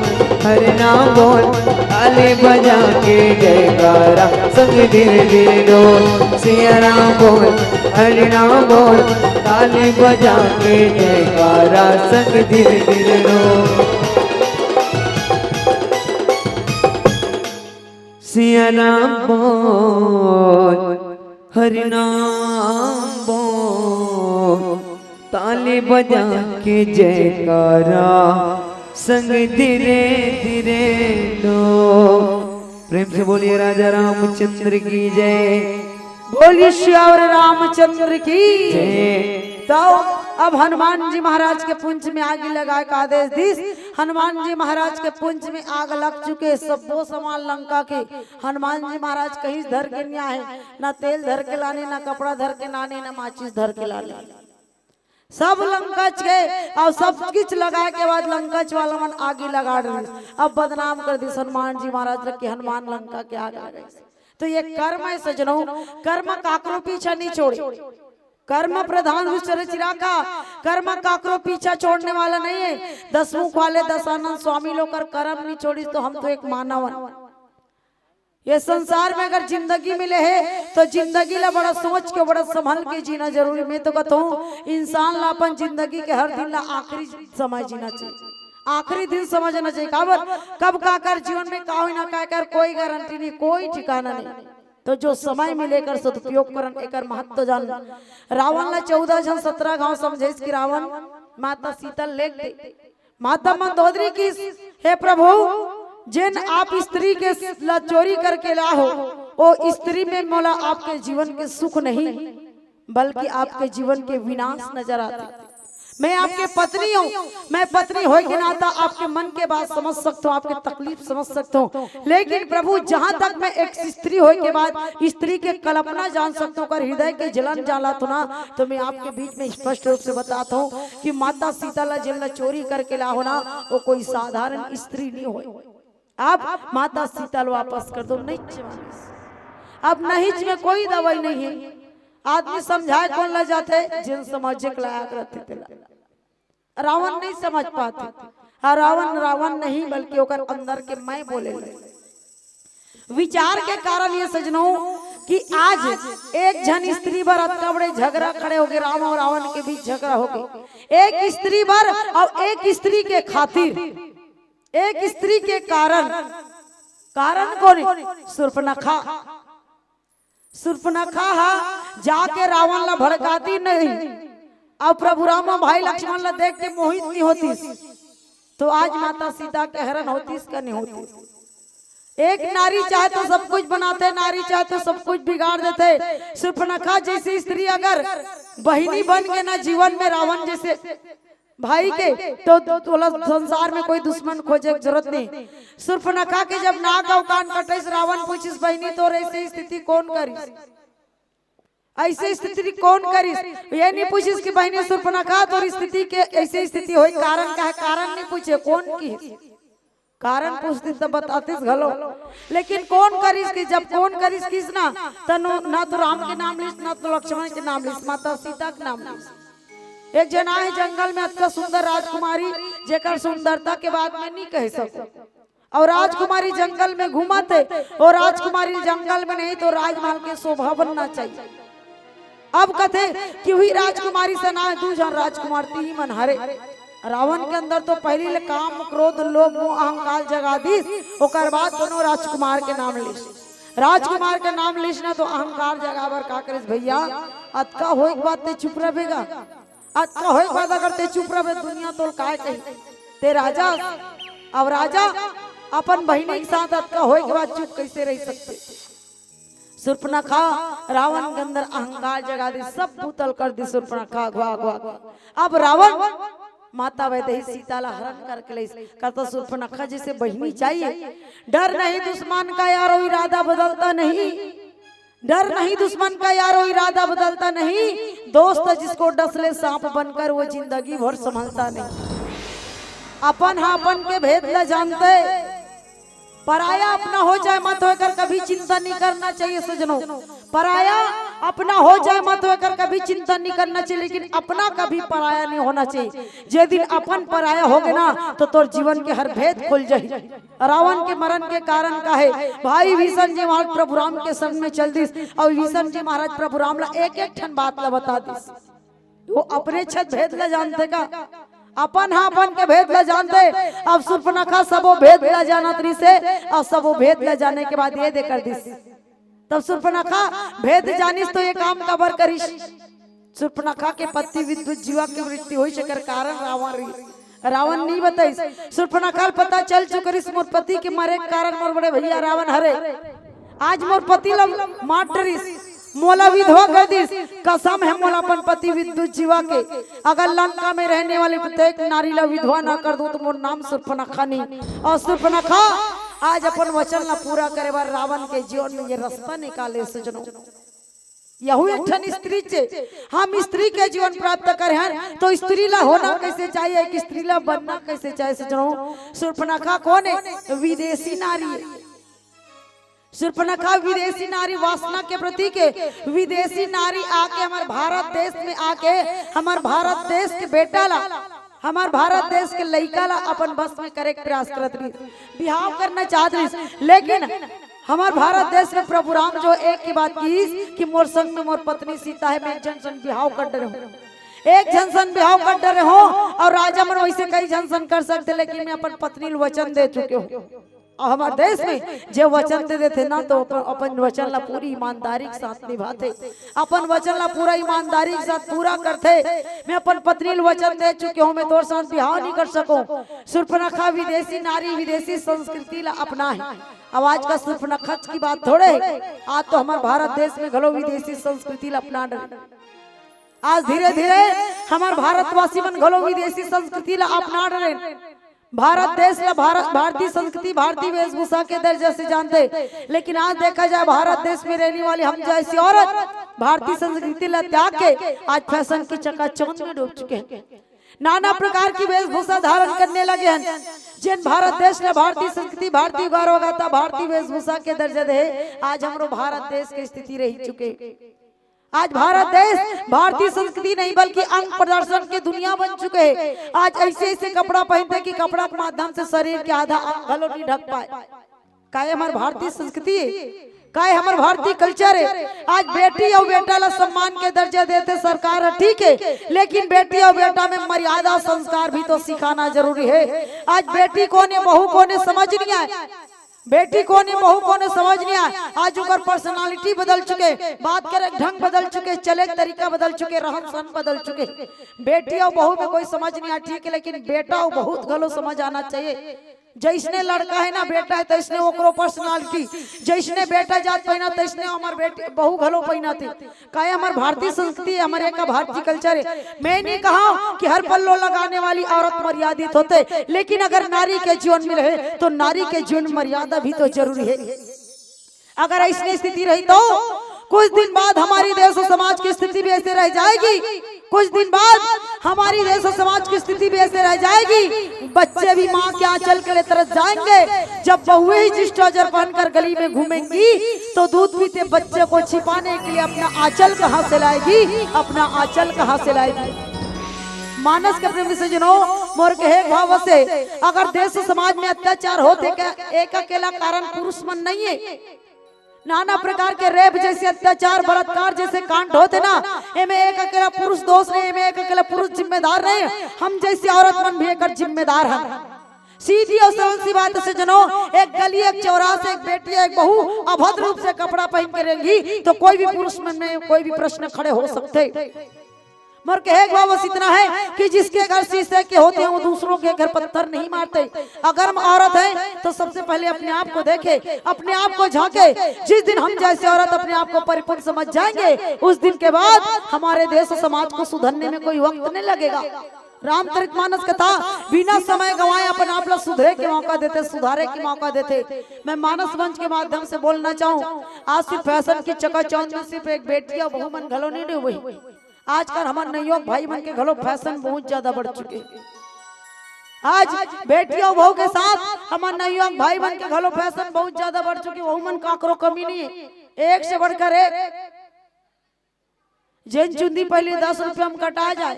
हरि नाम बोल, ताली बजा के जयकारा संग धीरे धीरे डोल। सिया राम बोल, हरि नाम बोल, ताली बजा के जयकारा संग धीरे धीरे डोल। सिया राम बोल, हरि नाम बोल, ताली बजा के जयकारा संग धीरे धीरे डोल। प्रेम से बोलिए राजा रामचंद्र की जय। बोलिए सियावर रामचंद्र की जय। तो अब हनुमान जी महाराज के पुंछ में आगी लगाए का आदेश दीस। हनुमान जी महाराज के पुंछ में आग लग चुके, सब्बो सामान लंका के हनुमान जी महाराज कहीं धर के नहीं आए, ना तेल धर के लाने, ना कपड़ा धर के लाने, ना माचिस धर के लाने। सब लंकच के और सब किच लगाए के बाद लंकच वाला मन आगी लगा डरिस। अब बदनाम कर दिस हनुमान जी महाराज ला कि हनुमान लंका के आग लगाइस। तो ये कर्म है सजनों, कर्म काकरो पीछा नहीं छोड़े। कर्म प्रधान हुस चरित्र का, कर्म काकरो पीछा छोड़ने वाला नहीं है। दसमुख वाले दशानंद स्वामी लोग कर कर्म नहीं छोड़िस, तो हम तो एक मानव हन। ये संसार में अगर जिंदगी मिले है तो जिंदगी ला बड़ा सोच के, बड़ा संभल के जीना जरूरी। मैं तो कहता हूँ, इंसान ला अपन जिंदगी के हर दिन ला आखिरी समय जीना चाहिए, आखिरी दिन समझना चाहिए। काबर, कब का कर जीवन में का होई ना का कर, कोई गारंटी नहीं, कोई ठिकाना नहीं। तो जो समय मिले एकर सदुपयोग करन, एकर महत्व जान। रावण ला चौदह झन सत्रह घाव समझाइस कि रावण, माता सीता लेग दे। माता मंदोदरी कहिस, हे प्रभु, जेन आप स्त्री के ला चोरी करके ला हो, ओ स्त्री में मोला आपके जीवन के सुख नहीं, बल्कि आपके जीवन के विनाश नजर आथे। मैं आपके पत्नी हूँ, मैं पत्नी होए के नाता आपके मन के बात समझ सकता हूँ, आपके तकलीफ समझ सकता हूँ, लेकिन प्रभु, जहाँ तक मैं एक स्त्री होए के बाद स्त्री के कल्पना जान सकता हूँ, ओकर हृदय के जलन जानत हूँ ना, तो मैं आपके बीच में स्पष्ट रूप से बताता हूँ कि माता सीता ला जेन ला चोरी करके ला हो ना, वो कोई साधारण स्त्री नहीं होए। अब माता सीता ला वापस कर दो, नहीं चाहिए। अब नहीं में कोई दवाई नहीं है। आदमी समझाए कोन ला जाथे, जेन समझे के लायक रहथे तेला। रावण नहीं समझ पाथे। हाँ, रावण रावण नहीं, बल्कि ओकर अंदर के मैं बोले ले। विचार के कारण ये सजनों कि आज एक झन स्त्री बर अतका बड़े झगड़ा खड़े हो गए, राम और रावण के बीच झगड़ा हो गए। एक स्त्री बर और एक स्त्री के खातिर, एक स्त्री के कारण, कारण कोन हे? सुर्पनखा। सुर्पनखा हा जाके रावण ला भड़काती नहीं, और प्रभु राम भाई लक्ष्मण ला देख के मोहित नहीं होतीस, तो आज माता सीता के हरण होतीस का नहीं होतीस? एक नारी चाहे तो सब कुछ बनाथे, नारी चाहे तो सब कुछ बिगाड़ देथे। सुर्पनखा जैसी स्त्री अगर बहिनी बन के ना जीवन में रावण जैसे भाई के, तो तोला संसार में कोई दुश्मन खोजे के जरूरत नहीं। सुर्पनखा के जब नाक अउ कान कटइस, रावण पूछिस, "बहिनी, तोर ऐसे स्थिति कोन करिस?" ऐसे स्थिति कौन करिस? ये नहीं पूछिस कि बहिनी सुर्पनखा, तोर स्थिति के ऐसे स्थिति होई, कारण का है? कारण नहीं पूछे, कौन की? कारण पूछतिस त बतातिस घलो। लेकिन कौन करिस कि जब कौन करिस किस ना, त नो, ना तो राम के नाम लिस, ना तो लक्ष्मण के नाम लिस, माता सीता के नाम लिस। एक जना है जंगल में, अतका सुंदर राजकुमारी, जेकर सुंदरता के बात में नहीं कह सकूं। और राजकुमारी जंगल में घूमत है, और राजकुमारी जंगल में नहीं तो राजमहल के शोभा बनना चाहिए। अब कथे कि वही राजकुमारी से ना, दू झन राजकुमार तीही मन हरे। रावण के अंदर तो पहली ले काम, क्रोध, लोभ, मोह, अहंकार जगा दिस, ओकर बाद दोनों राजकुमार के नाम लिस। राजकुमार के नाम लिस ना तो अहंकार जगाबर का करिस भैया, अतका होए के बाद ते चुप रहे गा। अतका होए के बाद अगर ते चुप रहे, दुनिया तोल काय कही? ते राजा, अब राजा अपन बहिनी के साथ अतका होए के बाद चुप कैसे रह सकते? सुर्पनखा रावण के अंदर अहंकार जगा दी, सब भूतल कर दी सुर्पनखा, घुआ घुआ। अब रावण माता वैदेही सीता ला हरण करके ले, कहता सुर्पनखा जैसे बहिनी चाहिए। डर नहीं दुश्मन का यारो, इरादा बदलता नहीं। डर नहीं दुश्मन का यारो, इरादा बदलता नहीं। दोस्त जिसको डस ले सांप बनकर, वो जिंदगी भर संभलता नहीं। अपन हा अपन के भेद ल जानते, पराया अपना हो जाए मत हो, एकर कभी चिंता नहीं करना चाहिए सजनों। पराया अपना हो जाए मत हो, एकर कभी चिंता नहीं करना चाहिए, लेकिन अपना कभी पराया नहीं होना चाहिए। जे दिन अपन पराया होगे ना, तो तोर जीवन के हर भेद खुल जाही। रावण के मरण के कारण का है? भाई विभीषण जी महाराज प्रभु राम के संग में चल दिस, और विभीषण जी महाराज प्रभु राम ला एक एक ठन बात ला बता दिस। वो अपने छत भेद ला जानते का? अपन हा अपन के भेद ला जानते। अब सुर्पनखा सबो भेद ला जानत रहिसे, और सबो भेद ला जाने के बाद ये दे कर दिस। तब सुर्पनखा भेद जानिस तो ये काम काबर करिस? सुर्पनखा के पति विद्युत जीवा के मृत्यु होइस, एकर कारण रावण रहिस। रावण नहीं बताइस। सुर्पनखा ल पता चल चुके रहिस, मोर पति के मरे के कारण मोर बड़े भैया रावण हरे। आज मोर पति ल मार डरिस, मोला विधवा कर दिस। कसम है मोला अपन पति विद्युत जीवा के, अगर लंका में रहने वाली प्रत्येक नारी ला विधवा ना कर दूं तो मोर नाम सुर्पनखा नहीं। और सुर्पनखा आज अपन वचन ला पूरा करे बर रावण के जीवन में ये रास्ता निकाले सजनों। यहू एक ठन स्त्री चे। हम स्त्री के जीवन प्राप्त करे हन, तो स्त्री ला होना कैसे चाहिए, एक स्त्री ला बनना कैसे चाहिए सजनों? सुर्पनखा कौन है? विदेशी नारी है। सुर्पनखा विदेशी नारी वासना के प्रतीक है। विदेशी नारी आके हमर भारत देश में आके हमर भारत देश के बेटा ला, हमर भारत देश के लइका ला अपन बस में करे के प्रयास करत रहिस, बिहाव करना चाहत रहिस, लेकिन हमर भारत देश में प्रभु राम जो एक ही बात किस कि मोर संग में मोर पत्नी सीता है, मैं एक झन संग बिहाव कर डरे हूँ, एक झन संग बिहाव कर डरे हूँ। और राजा मन वैसे कई झन संग कर सकते, लेकिन मैं अपन पत्नी ल वचन दे चुके हूँ। और हमारे देश में जे वचन दे देथे ना, तो अपन, अपन वचन ला पूरी ईमानदारी के साथ निभाथे, अपन वचन ला पूरा ईमानदारी के साथ पूरा करथे। मैं अपन पत्नी ल वचन दे चुके हूँ, मैं तोर साथ बिहाव नहीं कर सकूं। सुर्पनखा विदेशी नारी, विदेशी संस्कृति ला अपना है। अब आज का सुर्पनखा की बात थोड़े है, आज तो हमारे भारत देश में घलो विदेशी संस्कृति ला अपना डरे। आज धीरे धीरे हमारे भारतवासी मन घलो विदेशी संस्कृति ला अपना डरे। भारत देश ला भारत, भारतीय संस्कृति, भारतीय वेशभूषा के दर्जा से जानते, लेकिन आज देखा जाए भारत देश में रहने वाली हम जैसी औरत भारतीय संस्कृति ला त्याग के आज फैशन की चकाचौंध में डूब चुके हैं। नाना प्रकार की वेशभूषा धारण करने लगे हैं। जेन भारत देश ला भारतीय संस्कृति, भारतीय गौरव गाथा, भारतीय वेशभूषा के दर्जा दे, आज हमरो भारत देश के स्थिति रही चुके। आज भारत देश भारतीय संस्कृति नहीं बल्कि अंग प्रदर्शन के दुनिया बन चुके हैं। आज ऐसे ऐसे कपड़ा पहनते कि कपड़ा के माध्यम से शरीर के आधा अंग घलो नहीं ढक पाए। काय हमार भारतीय संस्कृति है? काय हमार भारतीय कल्चर है? आज बेटी और बेटा ला सम्मान के दर्जा देते सरकार है, ठीक है, लेकिन बेटी और बेटा में मर्यादा संस्कार भी तो सिखाना जरूरी है। आज बेटी कौन है, बहू कौन है, समझ नहीं आए। बेटी कौन है, बहू कौन है, समझ नहीं आए। आज ओकर पर्सनालिटी बदल चुके, बात करे ढंग बदल चुके, चले के तरीका बदल चुके, रहन सहन बदल चुके। बेटी और बहू में कोई समझ नहीं आए, ठीक है, लेकिन बेटा और बहुत घलो समझ आना चाहिए। जैसने लड़का है ना, बेटा है, तैसने ओकरो पर्सनालिटी। जैसने बेटा जात पहिना, तैसने हमर बेटी बहू घलो पहिना थे। काहे हमर भारतीय संस्कृति है, हमर एक भारतीय कल्चर है। मैं नहीं कहा कि हर पल्लो लगाने वाली औरत मर्यादित होते, लेकिन अगर नारी के जीवन में रहे तो नारी के जीवन में मर्यादा भी तो जरूरी है। अगर ऐसने स्थिति रही तो कुछ दिन बाद हमारी देश और समाज की स्थिति भी ऐसे रह जाएगी, कुछ दिन बाद हमारी देश और समाज की स्थिति भी ऐसे रह जाएगी, बच्चे भी माँ के आंचल के लिए तरस जाएंगे। जब बहुएं ही जिस ट्राउजर पहनकर गली में घूमेंगी, तो दूध पीते बच्चे को छिपाने के लिए अपना आंचल कहाँ से लाएगी, अपना आंचल कहाँ से लाएगी? मानस के प्रेमी सज्जनों, मोर कहे भाव से, अगर देश समाज में अत्याचार होथे, एक अकेला कारण पुरुष मन नहीं है। नाना प्रकार के रेप जैसे अत्याचार, बलात्कार जैसे कांड होथे ना, एमे एक अकेला पुरुष दोष नहीं, एमे एक अकेला पुरुष जिम्मेदार नहीं, हम जैसी औरत मन भी एकर जिम्मेदार हन। सीधी और सरल सी बात सज्जनों, एक गली, एक चौराहा से एक बेटी, एक बहू अभद्र रूप से कपड़ा पहन के रेंगी, तो कोई भी पुरुष मन में कोई भी प्रश्न खड़े हो सकथे। मोर कहे के भाव बस इतना है कि जिसके घर शीशे के होते हैं, वो दूसरों के घर पत्थर नहीं मारते। अगर हम औरत हैं, तो सबसे पहले अपने आप को देखे, अपने आप को झांके। जिस दिन हम जैसे औरत अपने आप को परिपूर्ण समझ जाएंगे, उस दिन के बाद हमारे देश और समाज को सुधरने में कोई वक्त नहीं लगेगा। रामचरित मानस कथा बिना समय गंवाए अपन आप ला सुधरे के मौका देथे, सुधारे के मौका देथे। मैं मानस मंच के माध्यम से बोलना चाहूँ, आज सिर्फ फैशन की चकाचौंध में सिर्फ एक बेटी अउ बहू मन घलो नहीं डूबे। आजकल हमर नवयुवक भाई मन के घलो फैशन बहुत ज्यादा बढ़ चुके हे। आज बेटी अउ बहू के साथ हमर नवयुवक भाई मन के घलो फैशन बहुत ज्यादा बढ़ चुके हे। वहू मन काकरो कमी नहीं है, एक से बढ़कर एक। जेन चुंदी पहली दस रुपया में कटा जाए,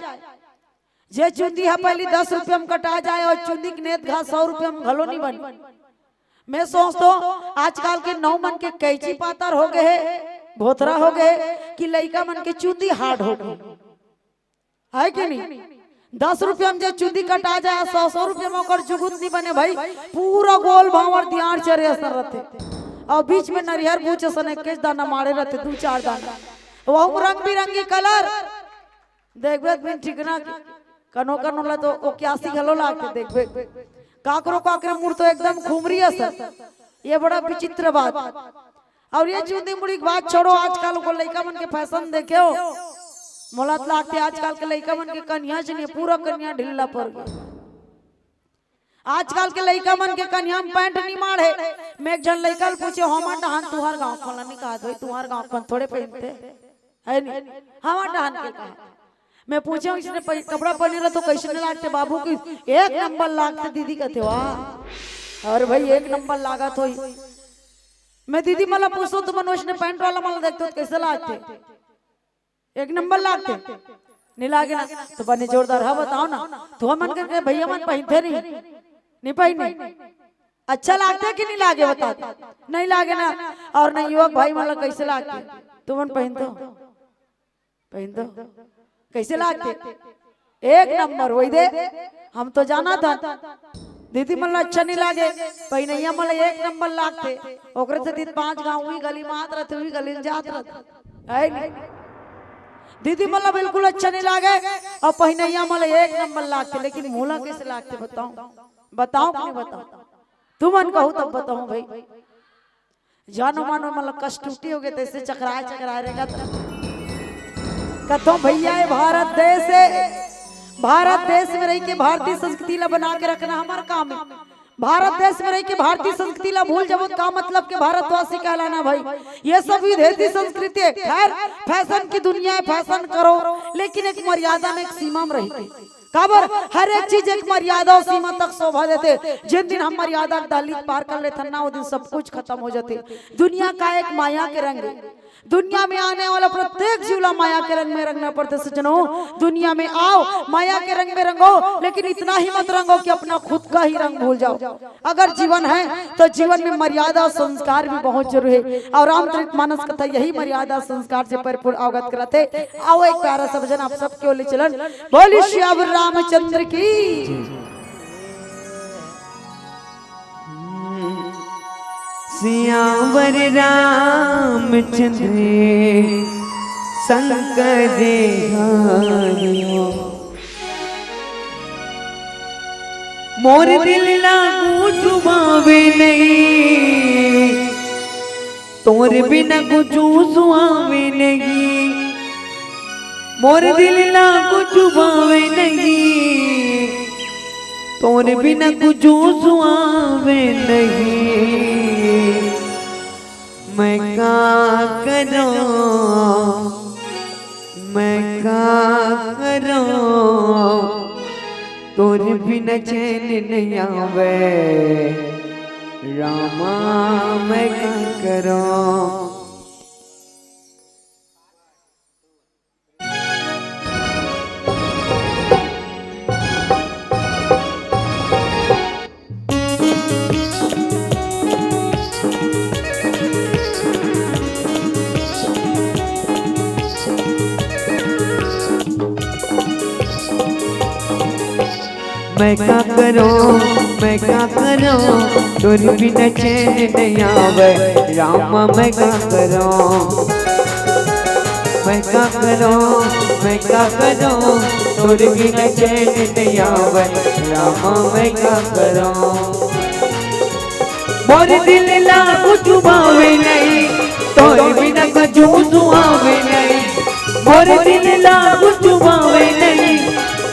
जे चुंदी ह पहली दस रुपया में कटा जाए अउ चुंदी के नेत घा सौ रुपया में घलो नहीं बने। मैं सोचतो, आजकल के नौ मन के कैंची पातर हो गए हे, भोथरा हो गए हे, कि लइका मन के चुंदी हार्ड हो गए, है कि नहीं? दस रुपया में जे चुंदी कटा जाए, सौ सौ रुपया में ओकर जुगुत नहीं बने भाई, पूरा गोल भांवर दियार चरे असन रथे, अउ बीच में नरिहर बूच असन एक दाना मारे रथे, दू चार दाना, वहू रंग बिरंगी कलर। देखबे त बिन ठिकना के, कनो कनो ला तो ओक्यासी घलो लागथे। देखबे, काकरो काकरे मुड़ तो एकदम खुमरी असन। ये बड़ा विचित्र बात। अउ ये चुंदी मुड़ी के बात छोड़ो, आजकल को लइका मन के फैशन देखे हो, मोला त लागथे आजकल के लइका मन के कनिहा च नहीं, पूरा कनिहा ढिल्ला पर गए। आजकल के लइका मन के कनिहा में पैंट नहीं माढ़े। मैं एक झन लइका ल पूछे, "हमर डहान तुहर गाँव कोन ला नहीं कहत भाई, तुहर गाँव कोन थोड़े पहनथे, है नहीं, हमर डहान के कहा।" मैं पूछे, "इसने पह-, कपड़ा पहने रहा तो कैसे नहीं लागते बाबू की?" "एक नंबर लागते दीदी," कहते। वाह, अरे भाई, एक नंबर लागत होई। मैं दीदी मन ला पूछतो, तुमन वैसने पैंट वाला मन ला देखते हो तो कैसे लागते? एक नंबर लागते, नहीं लागे ना? तो बने जोरदार, हाँ, बताओ ना, तुमन के भैया मन पहनते नहीं, नहीं पहने, अच्छा लागते कि नहीं लागे, बता दे। नहीं लागे ना? अउ नवयुवक भाई मन ला कैसे लागते? तुमन पहनतो, पहनतो, कैसे लागते? एक नंबर होई दे। हम तो जानत हन, दीदी मन ला अच्छा नहीं लागे, पहिनइया मन ला एक नंबर लागथे। ओकरे से दिन पांच गांव उही गली में आत रथे, उही गली में जात रथे, है नहीं? दीदी मन ला बिल्कुल अच्छा नहीं लागे, अउ पहिनइया मन ला एक नंबर लागथे। लेकिन मोला कैसे लागथे बताओ, बताओ कि नहीं बताओ? तुमन कहू तब बताओ भाई। जानो मानो मन ला कस टूटी हो गए, तैसे चकराए चकराए रहेगा तो। कथो भैया, ये भारत देश है, भारत देश में रही के भारतीय संस्कृति ला बना के रखना हमार काम है। भारत देश में रही के भारतीय संस्कृति ला भूल जाबो, का मतलब के भारतवासी कहलाना भाई? ये सब विदेशी संस्कृति है। खैर, फैशन की दुनिया है, फैशन करो, लेकिन एक मर्यादा में, एक सीमा में रही के। काबर? हर एक चीज एक मर्यादा अउ सीमा तक शोभा देथे। जिन दिन हम मर्यादा के दहलीज पार कर लेथन ना, वो दिन सब कुछ खत्म हो जाथे। दुनिया का एक माया के रंग है। दुनिया में आने वाला प्रत्येक जीव ला माया के रंग में रंगना पड़थे। सज्जनों, दुनिया में आओ, माया के रंग में रंगो, लेकिन इतना ही मत रंगो कि अपना खुद का ही रंग भूल जाओ। अगर जीवन है तो जीवन में मर्यादा अउ संस्कार भी बहुत जरूरी है। अउ रामचरित मानस कथा यही मर्यादा संस्कार से परिपूर्ण अवगत कराथे। आओ एक प्यारा सा भजन आप सबके ओर ले चलन। बोलिए सियावर रामचंद्र की। सियावर रामचंद्र संग देहारियो। मोर दिल ला कुछु भावे नहीं, तोर बिना कुछु सुहावे नहीं। मोर दिल ला कुछु भावे नहीं, तोर बिना कुछु सुहावे नहीं। मैं का करों, मैं का करों, तोर बिना चैन नइ आवे, रामा मैं का करों। मैं का करों, मैं का करों, तोर बिना चैन नइ आवे, रामा मैं का करों। मैं का करों, मैं का करों, तोर बिना चैन नइ आवे, रामा मैं का करों। मोर दिल ला कुछु भावे नहीं, तोर बिना कुछु सुहावे नहीं। मोर दिल ला कुछु भावे नहीं,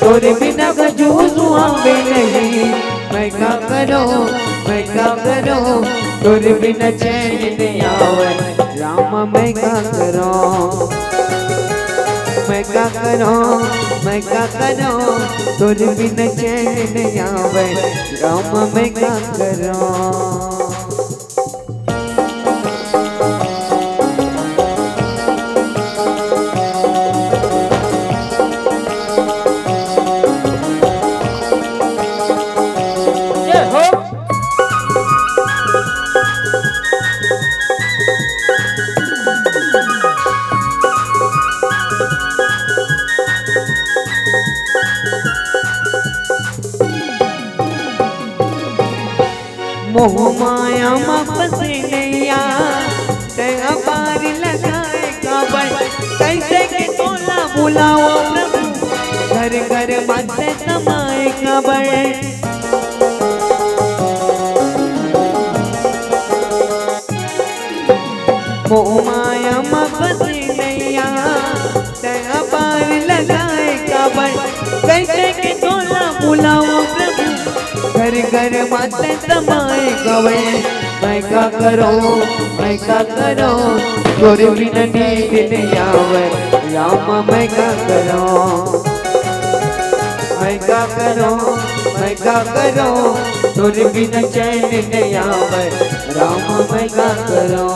तोर बिना कुछु सुहावे नहीं। मैं का करों, मैं का करों, तोर बिना चैन नइ आवे, रामा मैं का करों। मैं का करों, मैं का करों, तोर बिना चैन नइ आवे, रामा मैं का करों। जय हो। मोह माया म फंसे नैया, तैं अपार लगाए काबर? कैसे के तोला बुलावों प्रभु, घर घर म तैं समाए काबर? मोह माया म फंसे नैया, तैं अपार लगाए काबर? कैसे के तोला बुलावों प्रभु, घर घर म तैं समाए काबर? मैं का करों, मैं का करों, तोर बिना नींद नइ आवे, रामा मैं का करों। मैं का करों, मैं का करों, तोर बिना चैन नइ आवे, रामा मैं का करों।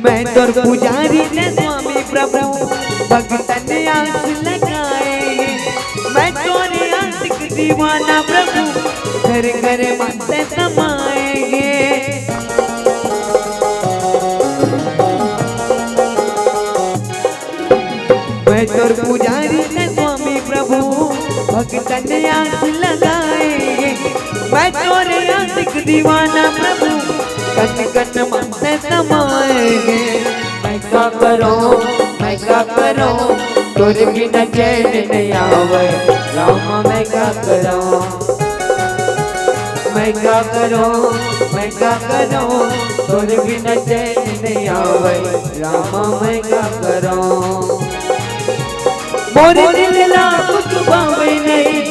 मैं तोर पुजारी न स्वामी प्रभु, भक्तन आस लगाए हे। मैं तोरे आशिक दीवाना प्रभु, घर घर म तैं समाए हे। मैं तोर पुजारी न स्वामी प्रभु, भक्तन आस लगाए हे। मैं तोरे आशिक दीवाना प्रभु, कन कन म तैं समाए हे। मैं का करों, मैं का करों, तोर बिना चैन नइ आवे, रामा मैं का करों। मैं का करों, मैं का करों, तोर बिना चैन नइ आवे, रामा मैं का करों। मोर दिल ला कुछु भावे नहीं,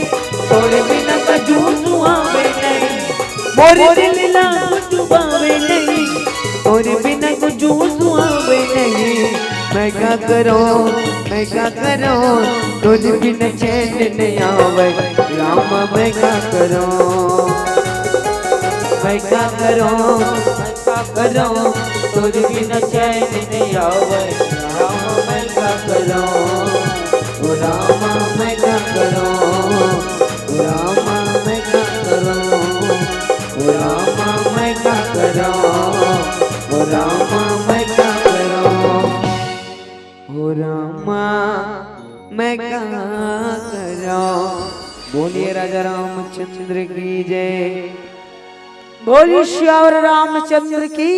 तोर बिना कुछु सुहावे नहीं। मोर दिल ला कुछु भावे नहीं, तोर बिना कुछु सुहावे नहीं। मैं का करों, मैं का करों, तोर बिना चैन नइ आवे, रामा मैं का करों। मैं का करों, मैं का करों, तोर बिना चैन नइ आवे, रामा मैं का करों। ओ रामा मैं का करों, ओ रामा मैं का करों, ओ रामा मैं का करों, ओ रामा मैं का करों, ओ रामा मैं का करों। बोलिए राजा रामचंद्र की जय। बोलिए सियावर रामचंद्र की।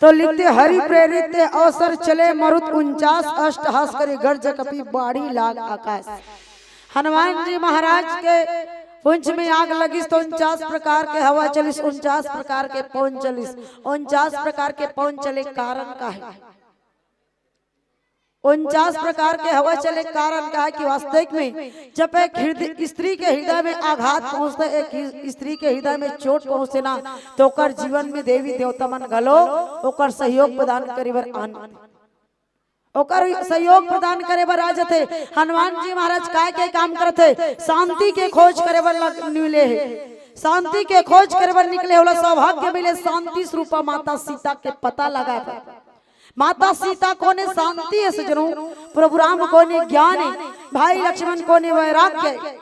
तो लिखथे, हरि प्रेरित ते अवसर चले मरुत उनचास, अष्ट हस करी गर्ज कपि बाढ़ी लाग आकाश। हनुमान जी महाराज के पूंछ में आग लगिस तो उनचास प्रकार के हवा चलिस, उनचास प्रकार के पवन चलिस। उनचास प्रकार के पवन चले कारण का हे? उनचास प्रकार के हवा चले कारण का हे कि वास्तविक में जब एक हृदय, स्त्री के हृदय में आघात पहुंचथे, एक हि-, स्त्री के हृदय में चोट पहुंचे ना, तो ओकर जीवन में देवी देवता मन घलो ओकर सहयोग प्रदान करे बर आन ओकर सहयोग प्रदान करे बर आ जथे। हनुमान जी महाराज काय के काम करथे? शांति के खोज करे बर लग-, निकले हे। शांति के खोज करे बर निकले, ओला सौभाग्य मिले शांति स्वरूपा माता सीता के पता लगा बर। माता सीता कोने? शांति हे सजनो, प्रभु राम कोने? ज्ञान हे। भाई लक्ष्मण कोने? वैराग्य हे।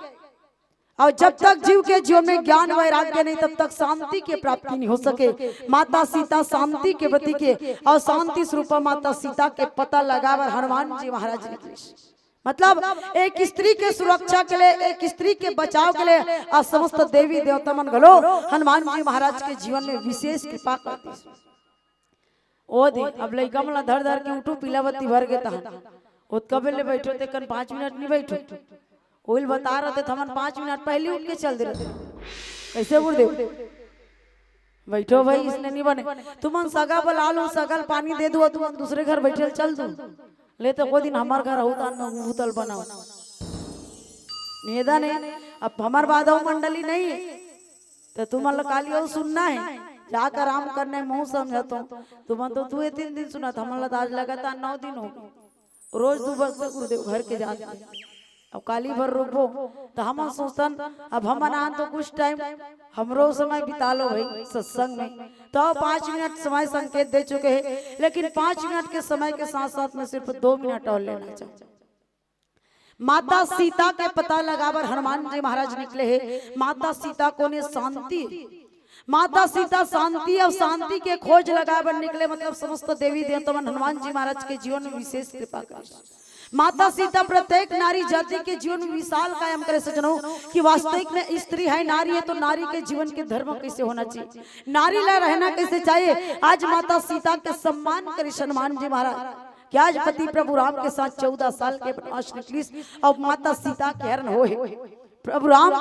अउ जब तक जीव के जीवन में ज्ञान वैराग्य नहीं, तब तक शांति के प्राप्ति नहीं हो सके। माता सीता शांति के प्रतीक हे अउ शांति स्वरूपा माता सीता के पता लगा बर हनुमान जी महाराज निकले। मतलब एक स्त्री के सुरक्षा के लिए, एक स्त्री के बचाव के लिए आज समस्त देवी देवता मन घलो हनुमान जी महाराज के जीवन में विशेष कृपा कर दी। ओ दे, अब लइका मन ला धर धर के उठो, पीला बत्ती बर गे तहन। ओतका बेर ले बइठो, तेकन पाँच मिनट नइ बइठो। ओइल बता रहे थे, हमन पाँच मिनट पहिली उठ के चल दे रहे। कइसे गुरुदेव? बइठो भाई, इसने नइ बने। तुमन सगा बला लो, सगा ल पानी दे दो, तुमन दूसरे घर बइठे ल चल दो। ले तो कोई दिन हमर घर आहू, तान में उतल बनाओ। निवेदन हे, अब हमर बाद अउ मंडली नहीं हे, त तुमन ला काली अउ सुनना हे, जाकर आराम करना हे, महूं समझत हंव। तुमन तो दुए तीन दिन सुनत, हमन ला त आज लगातार नौ दिन हो गे। रोज दू बजथे गुरुदेव घर के जात हे। अब काली भर रुकबो, त हमन सोचथन, अब हमन आन तो कुछ टाइम हमरो समय बिता लो भाई सत्संग में। तो पाँच मिनट समय संकेत दे चुके हे, लेकिन पाँच मिनट के समय के साथ साथ में सिर्फ दो मिनट अउ लेना चाहूं। माता सीता के पता लगा बर हनुमान जी महाराज निकले हे। माता सीता कोने? शांति। माता सीता शांति अउ शांति के खोज लगा बर निकले, मतलब समस्त देवी देवता मन हनुमान जी महाराज के जीवन में विशेष कृपा करे। माता सीता प्रत्येक नारी जाति के जीवन में विशाल कायम करे सजनो, कि वास्तविक में स्त्री हे, नारी हे, तो नारी के जीवन के धर्म कइसे होना चाहिए, नारी ला रहना कइसे चाहिए। आज माता सीता के सम्मान करे हनुमान जी महाराज। कि आज पति प्रभु राम के साथ चौदह साल के वनवास निकलिस अउ माता सीता के हरण होहे। प्रभु राम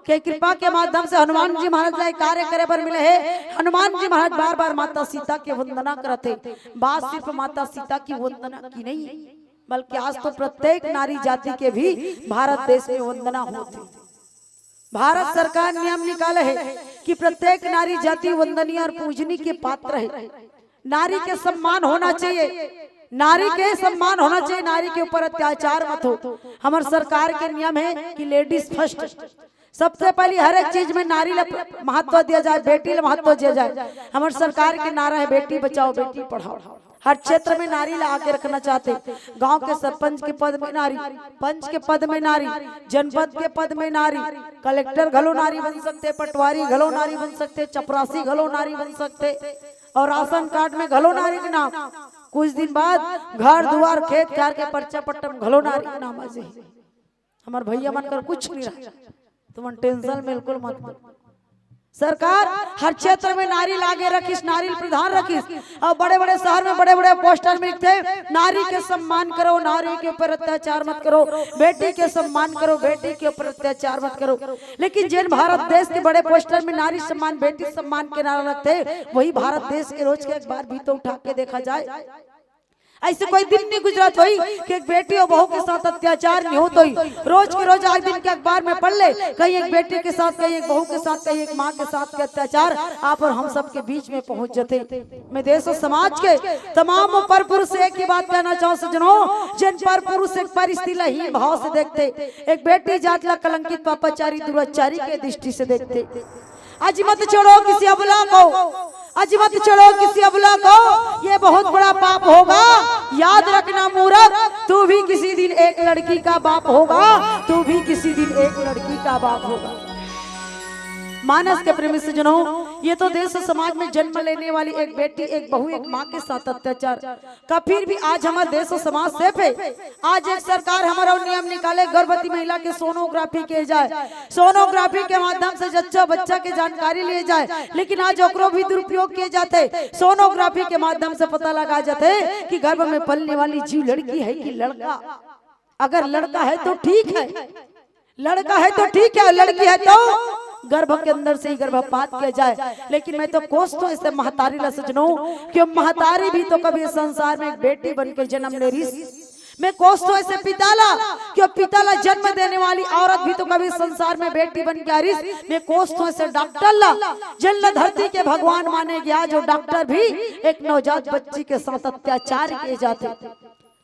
के कृपा के माध्यम से हनुमान जी महाराज ला ये कार्य करे बर मिले हे। हनुमान जी महाराज बार बार माता सीता के वंदना करत हे। बात सिर्फ माता सीता की वंदना की नहीं हे, बल्कि आज तो प्रत्येक नारी जाति के भी भारत देश में वंदना होत हे। भारत सरकार नियम निकाले हे कि प्रत्येक नारी जाति वंदनीय अउ पूजनीय के पात्र हे। नारी के सम्मान होना चाहिए, नारी के सम्मान होना चाहिए, नारी के ऊपर अत्याचार मत हो। हमर सरकार के नियम हे कि लेडीज फर्स्ट। सबसे पहली हर एक चीज में नारी ला महत्व दिया जाए, बेटी ला महत्व दिया जाए। हमर सरकार के नारा हे, बेटी बचाओ, बेटी पढ़ाओ। हर क्षेत्र में नारी ला आगे रखना चाहते। गांव के सरपंच के पद में नारी, पंच के पद में नारी, जनपद के पद में नारी, कलेक्टर घलो नारी बन सकथे, पटवारी घलो नारी बन सकथे, चपरासी घलो नारी बन सकथे, अउ राशन कार्ड में घलो नारी के नाम। कुछ दिन बाद घर दुवार खेत खार के पर्चा पट्टा में घलो नारी के नाम आ जाही। हमर भइया मन कर कुछ नइ रहय, तुमन टेंशन बिल्कुल मत लो। सरकार हर क्षेत्र में नारी ला आगे रखिस, नारी प्रधान रखिस, अउ बड़े-बड़े शहर में बड़े-बड़े पोस्टर में लिखथे, "नारी के सम्मान करो, नारी के ऊपर अत्याचार मत करो, बेटी के सम्मान करो, बेटी के ऊपर अत्याचार मत करो।" लेकिन जेन भारत देश के बड़े पोस्टर में नारी सम्मान, बेटी सम्मान के नारा रखथे, वही भारत देश के रोज के अखबार भी तो उठा के देखा जाए। अइसे कोई दिन नइ गुजरत होही कि एक बेटी अउ बहू के साथ अत्याचार नइ होत होही। रोज के रोज आज दिन के अखबार में पढ़ ले, कहीं एक बेटी के साथ, कहीं एक बहू के साथ, कहीं एक माँ के साथ के अत्याचार आप अउ हम सब के बीच में पहुंच जथे। मैं देश अउ समाज के तमाम पर पुरुष से एक ही बात कहना चाहूं सज्जनों, जेन पर पुरुष एक पर स्त्री ला हीन भाव से देखथे, एक बेटी जात ला कलंकित, पापाचारी, दुराचारी के दृष्टि से देखथे। आज मत छोड़ो किसी अबला को, आज मत छोड़ो किसी अबला को, ये बहुत बड़ा पाप होगा। याद रखना मूर्ख, तू भी किसी दिन एक लड़की का बाप होगा, तू भी किसी दिन एक लड़की का बाप होगा। मानस के प्रेमी सज्जनों, ये तो देश और समाज में जन्म लेने वाली एक बेटी, एक बहू, एक माँ के साथ अत्याचार का, फिर भी आज हमारा देश और समाज सेफ है। आज एक सरकार हमारा नियम निकाले, गर्भवती महिला के सोनोग्राफी किए जाए, सोनोग्राफी के माध्यम से जच्चा बच्चा के जानकारी लिए जाए, लेकिन आज ओकरो भी दुरुपयोग किए जाते। सोनोग्राफी के माध्यम से पता लगा जाते कि गर्भ में पलने वाली जीव लड़की है कि लड़का। अगर लड़का है तो ठीक है, लड़का है तो ठीक है, और लड़की है तो गर्भ के अंदर से ही गर्भपात किया जाए। लेकिन मैं तो कोसथों ऐसे महतारी ला सज्जनों, कि महतारी भी तो कभी इस संसार में एक बेटी बन के जन्म ले रहिस। मैं कोसथों ऐसे पिता ला, कि वो पिता ला जन्म देने वाली औरत भी तो कभी इस संसार में बेटी बन के आ रहिस। मैं कोसथों ऐसे डॉक्टर ला, जिन ला धरती के भगवान माने गया, जो डॉक्टर भी एक नवजात बच्ची के साथ अत्याचार किए जाते।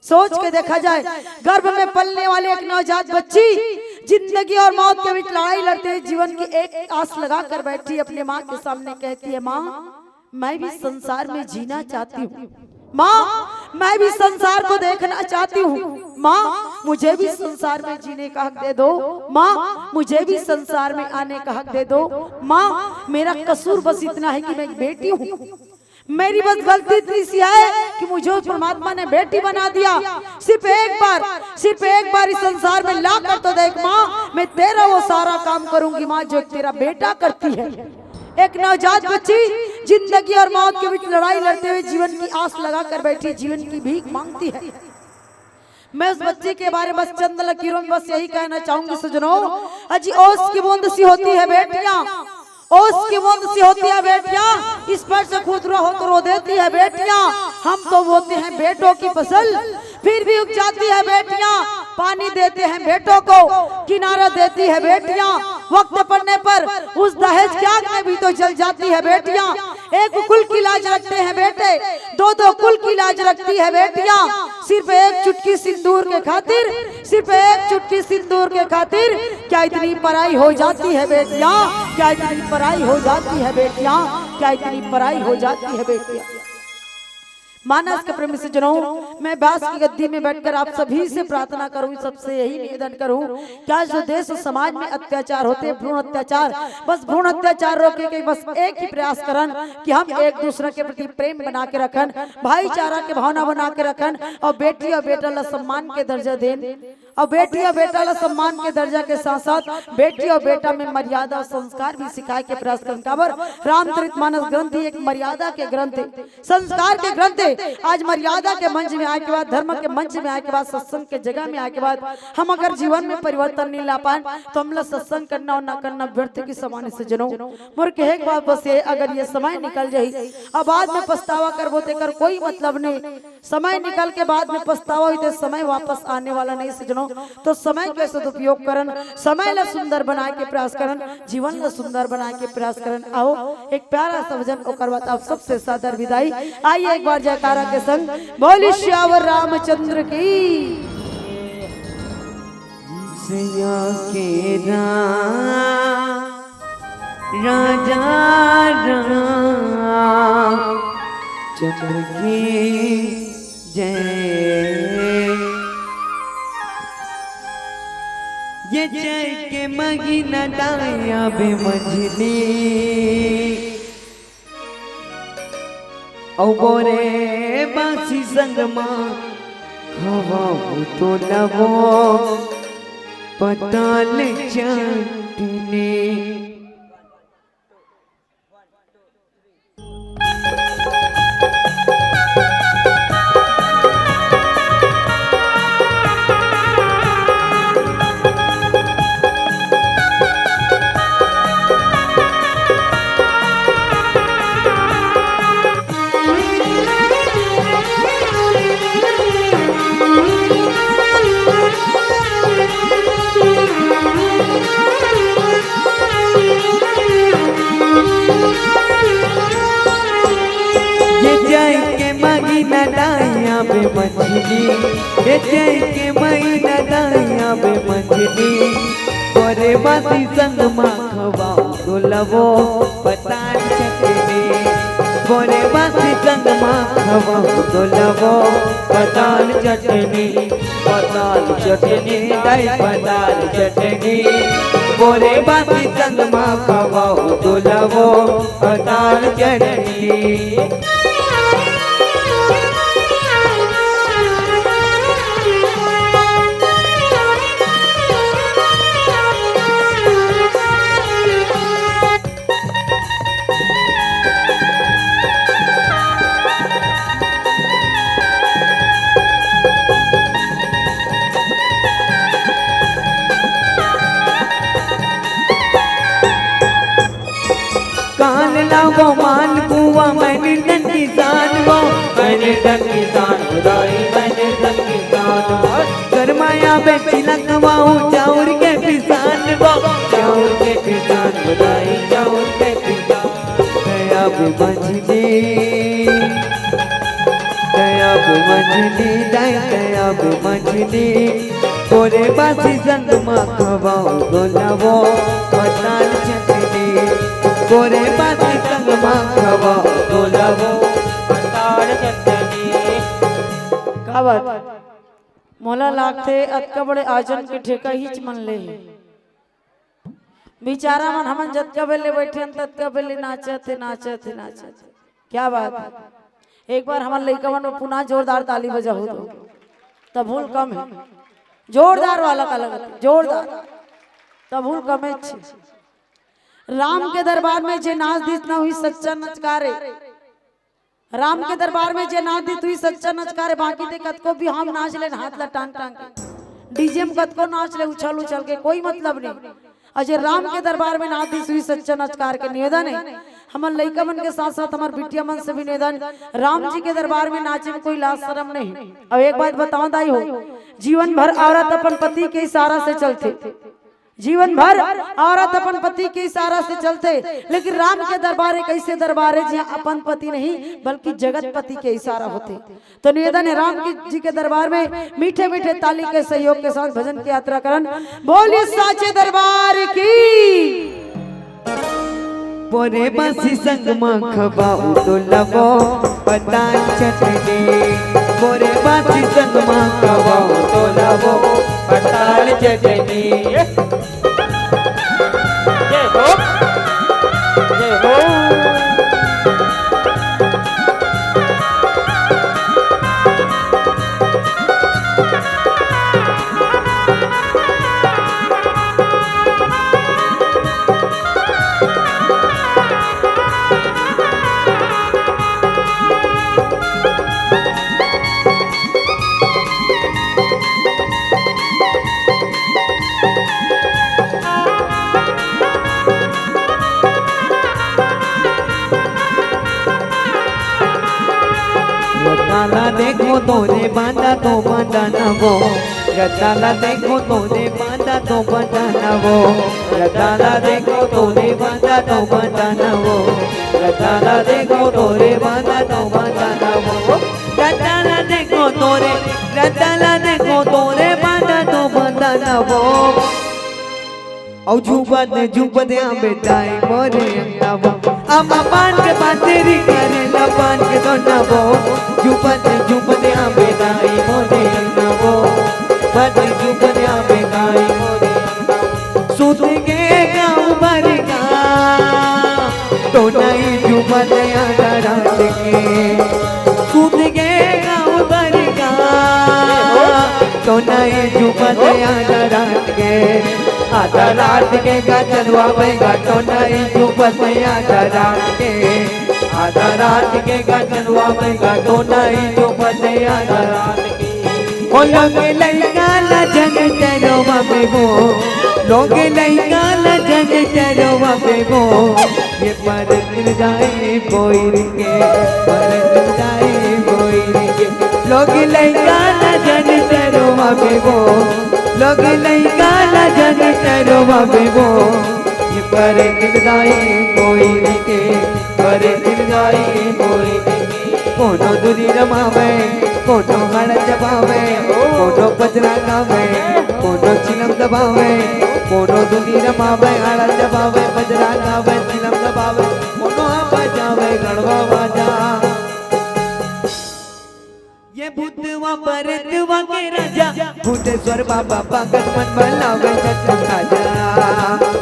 सोच के देखा जाए, गर्भ में पलने वाली एक नवजात बच्ची जिंदगी और मौत के बीच लड़ाई लड़ते हुए जीवन की एक आस लगा कर बैठी, अपने माँ के सामने कहती है, "माँ, मैं भी संसार में जीना चाहती हूँ। माँ, मैं भी संसार को देखना चाहती हूँ। माँ, मुझे भी संसार में जीने का हक दे दो। माँ, मुझे भी संसार में आने का हक दे दो। माँ, मेरा कसूर बस इतना है कि मैं एक बेटी हूँ।" मेरी बस गलती इतनी सी है कि मुझे उस परमात्मा ने बेटी बना दिया। सिर्फ एक बार, सिर्फ एक बार इस संसार में ला कर तो देख माँ, मैं तेरा वो सारा काम करूंगी माँ, जो तेरा बेटा करती है। एक नवजात बच्ची जिंदगी और मौत के बीच लड़ाई लड़ते हुए जीवन की आस लगा कर बैठी, जीवन की भीख मांगती है। मैं उस बच्ची के बारे में बस चंद लकीरों में बस यही कहना चाहूंगी सजनों, अजी ओस की बूंद सी होती है बेटियां, ओस की बूंद सी होती है बेटियां, स्पर्श खुद रो हो तो रो देती है बेटियां। हम तो बोते हैं बेटों की फसल, फिर भी उग जाती है बेटियां। पानी देते हैं बेटों को, किनारा देती है बेटियां। वक्त पड़ने पर उस दहेज की आग में भी तो जल जाती है बेटियां। एक कुल की लाज रखते हैं बेटे, दो दो कुल की लाज रखती है बेटियां। सिर्फ एक चुटकी सिंदूर के खातिर, सिर्फ एक चुटकी सिंदूर के खातिर क्या इतनी पराई हो जाती है बेटियां? क्या इतनी पराई हो जाती है बेटियां? क्या इतनी पराई हो जाती है बेटियां? मानस के प्रेमी सज्जनों, मैं व्यास की गद्दी में बैठकर आप सभी से प्रार्थना करूं, सबसे यही निवेदन करूं, क्या जो देश और समाज में अत्याचार होते हैं, भ्रूण अत्याचार, बस भ्रूण अत्याचार रोके के बस एक ही प्रयास करन कि हम एक दूसरे के प्रति प्रेम बना के रखन, भाईचारा के भावना बना के रखन, और बेटी और बेटा ला सम्मान के दर्जा देन, और बेटी और बेटा ला सम्मान के दर्जा के साथ साथ बेटी और बेटा में मर्यादा और संस्कार भी सिखाए के प्रयास करन। काबर रामचरित मानस ग्रंथ ही एक मर्यादा के ग्रंथ है, संस्कार के ग्रंथ है। आज मर्यादा के मंच में आए के बाद, धर्म के मंच में आए के बाद, सत्संग के जगह में आए के बाद हम अगर जीवन में परिवर्तन नहीं ला पाए तो हमला सत्संग करना और ना करना व्यर्थ की समान है सज्जनों। मोर कहे के बात बस ये, अगर ये समय निकल जाही, अब बाद में पछतावा करबो तेकर कोई मतलब नहीं। समय निकल के बाद में पछतावा होही, तो समय वापस आने वाला नहीं सज्जनों। तो समय के सदुपयोग करन, समय ला सुंदर बनाए के प्रयास करन, जीवन ला सुंदर बनाए के प्रयास करन। आओ एक प्यारा सा भजन, ओकर बाद आप सबसे सादर विदाई। आइए एक बार जयकारा के संग बोलिए सियावर रामचंद्र की। सिया के राम, राजा राम चंद्र की जय। ये जय के महीना दाया बे मंझली, अउ बोरे बासी संग मा खवाऊ तो लवो पताल चटनी। ये जय के महीना दाया बे मंझली, ये जय के महीना दाया बे मंझली, बोरे बासी संग मा खवाऊ तो लवो पताल चटनी, बोरे बासी संग मा खवाऊ तो लवो पताल चटनी, पताल चटनी, दाई पताल चटनी। बोरे बासी संग मा खवाओ तोला वो पताल चटनी। कान लावो मान कुआ, मैं निर्धन किसान वो। मैं निर्धन किसान वो दाई, मैं निर्धन किसान वो। गरमाया बे चिलकवाओ, चाउर के पिसान वो। चाउर के पिसान वो दाई, चाउर के पिसान। दया मंझली, दया मंझली, दाई दया मंझली। बोरे बासी संग मा खवाओ तोला वो पताल चटनी। बोरे बासी संग मा खवाओ तोला वो पताल चटनी। का बात? मोला लागथे अतका बड़े आयोजन के ठेका हीच मन ले हे। बिचारा मन, हमन जतका बेले बइठे हन, ततका बेले नाचत हे, नाचत हे, नाचत हे। क्या बात है? एक बार हमर लइका मन पुनः जोरदार ताली बजाहू तो, तब भूल कम है। जोरदार वाला का लगत है, जोरदार, तब भूल कम है। राम के दरबार में जे नाच दिस ना, उही सच्चा नचकार हे। राम के दरबार में जे नाच दिस, उही सच्चा नचकार हे। बाकी ते कतको भी हम नाच ले हाथ ला टांग टांग के, डीजे में कतको नाच ले उछल उछल के, कोई मतलब नहीं। अउ जे राम के दरबार में नाच दिस, उही सच्चा नचकार के। निवेदन हे हमर लइका मन के साथ साथ हमर बिटिया मन से भी निवेदन, राम जी के दरबार में नाचे में कोई लाज शरम नहीं। अब एक बात बताओ दाई हो, जीवन भर औरत अपन पति के इशारा से चलथे, जीवन भर औरत अपन पति के इशारा से चलथे, लेकिन राम के दरबार एक ऐसे दरबार हे, जिहाँ अपन पति नहीं बल्कि जगत पति के इशारा होथे। तो निवेदन हे, राम की जी के दरबार में मीठे मीठे ताली के सहयोग के साथ भजन की यात्रा करन। बोलिए साचे दरबार की। बोरे बासी संग मा खवाओ तोला वो पताल चटनी। बोरे बासी संग मा खवाओ तोला वो पताल चटनी। जय हो, जय हो। रद्दा ला देखो तोरे बांधा तो बांधा ना वो। रद्दा ला देखो तोरे बांधा तो बांधा ना वो। रद्दा ला देखो तोरे बांधा तो बांधा ना वो। रद्दा ला देखो तोरे बांधा तो बांधा ना वो। रद्दा ला देखो तोरे, रद्दा ला देखो तोरे बांधा तो बांधा ना वो। अउ झूपत झूपत आंबे दाई मोरे अंगना वो। आमा पान के पातेरी करेला पान के दोना वो। झूपत झूपत आंबे दाई मोरे अंगना वो। पत झूपत आंबे दाई मोरे अंगना वो। सूत के गाँव भर का तो नहीं झूपत आधा रात के। सूत के गाँव भर का तो नहीं झूपत आधा रात के। आधा रात के गजलवा बइगा तो नहीं झूपत आधा रात के। आधा रात के गजलवा बइगा तो नहीं झूपत आधा रात के। ओ लोग लइका ला जन टरोवा में वो, लोग लइका ला जन टरोवा में वो, ये परत जाए बोइर के, परत जाए बोइर के। लोग लइका ला जन टरोवा में वो, लोग लइका ला जन टरोवा में वो, ये परत जाए बोइर के, परत जाए बोइर के। कोनो दुनी रमावे, कोनो हड़ जबावे, कोनो बजरा गावे, कोनो चिलम दबावे। कोनो दुनी रमावे, हड़ जबावे, बजरा गावे, चिलम दबावे। कोनो आ बजावे, गड़वा बाजा। ये भूतवा परतवा के राजा, भूतेश्वर बाबा पागल मन बलावे, सच राजा।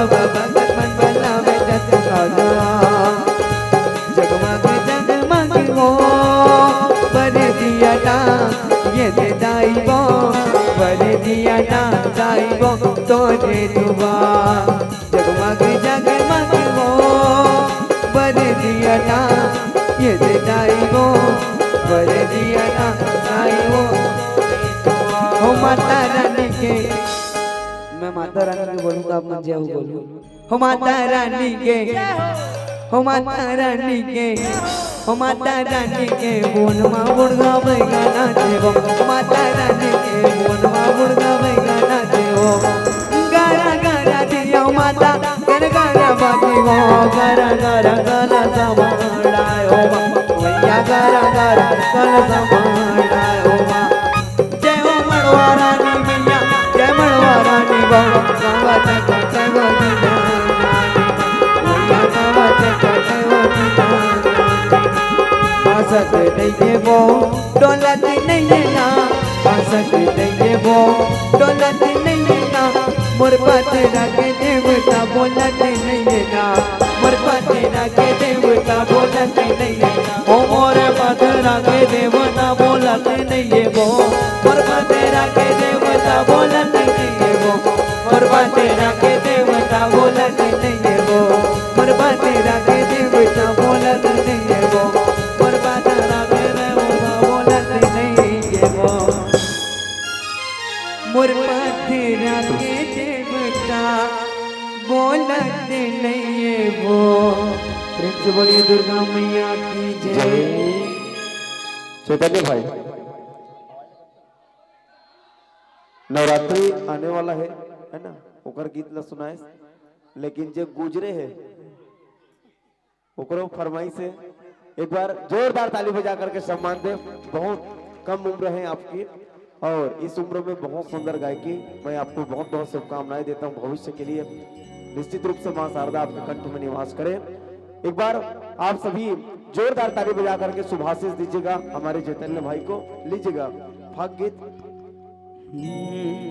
बाबा मन बलावे जस आजा। जगमग जगमग हो, बर दिया ना, ये दे दाई वो, बर दिया ना, दाई वो, तोरे दुआ। जगमग जगमग हो, बर दिया ना, ये दे दाई वो, बर दिया ना, दाई वो। हो माता रानी के, मैं माता रानी के बोलूंगा, आप मन जय हो बोलू। हो माता रानी के, हो माता रानी के, हो माता रानी के, बोन मा मुर्गा बैगा नाचे वो। हो माता रानी के, बोन मा मुर्गा बैगा नाचे वो। गारा गारा दिया माता, गारा गारा बाजी वो, गारा गारा गाला समाड़ायो बा, भैया गारा गारा गाला समाड़ायो बा। जय हो मड़वा रानी मैया, जय मड़वा रानी बा, गावा तक जय हो दीना। मैया गावा तक जय हो दीना। बासक नइये वो, दौलत नइये ना, बासक नइये वो, दौलत नइये ना, मोर पातेरा के देवता बोलत नइये ना, मोर पातेरा के देवता बोलत नइये ना। ओ मोर पातेरा के देवता बोलत नइये वो, मोर पातेरा के देवता बोलत नइये वो, मोर पातेरा के देवता बोलत नइये वो, मोर पातेरा के देवता बोलत नइये वो, मोर पातेरा के देवता बोलत नइये वो। मोर पातेरा के देवता बोलत नइये वो। प्रेम से बोलिए दुर्गा मैया की जय। जय। चैतन्य भाई, नवरात्रि आने वाला है, है ना? ओकर गीत ला सुनाए, लेकिन जे गुजरे है, ओकरो फरमाइश है। एक बार जोरदार ताली बजा करके सम्मान दे। बहुत कम उम्र है आपकी और इस उम्र में बहुत सुंदर गायकी। मैं आपको बहुत बहुत शुभकामनाएं देता हूँ भविष्य के लिए। निश्चित रूप से माँ शारदा आपके कंठ में निवास करे। एक बार आप सभी जोरदार ताली बजा करके शुभाशीष दीजिएगा हमारे चैतन्य भाई को। लीजिएगा फाग गीत। हम्म,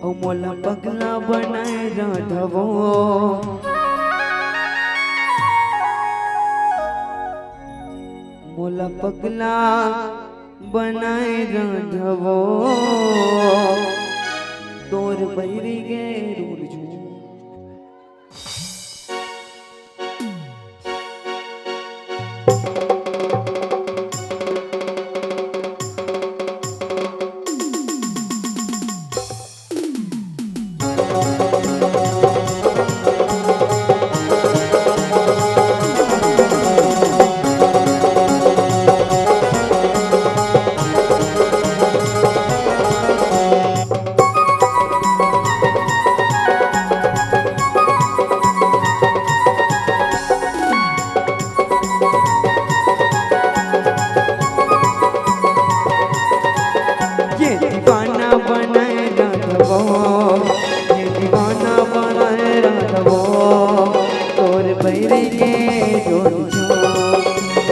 ओ मोला पगला बनाए राधा वो। मोला पगला बनाए राधा वो। तोर बैरी गे रूर झूम। ये दीवाना बनाए राधवो, ये दीवाना बनाए राधवो, तोर बैरी के जोड़ जो।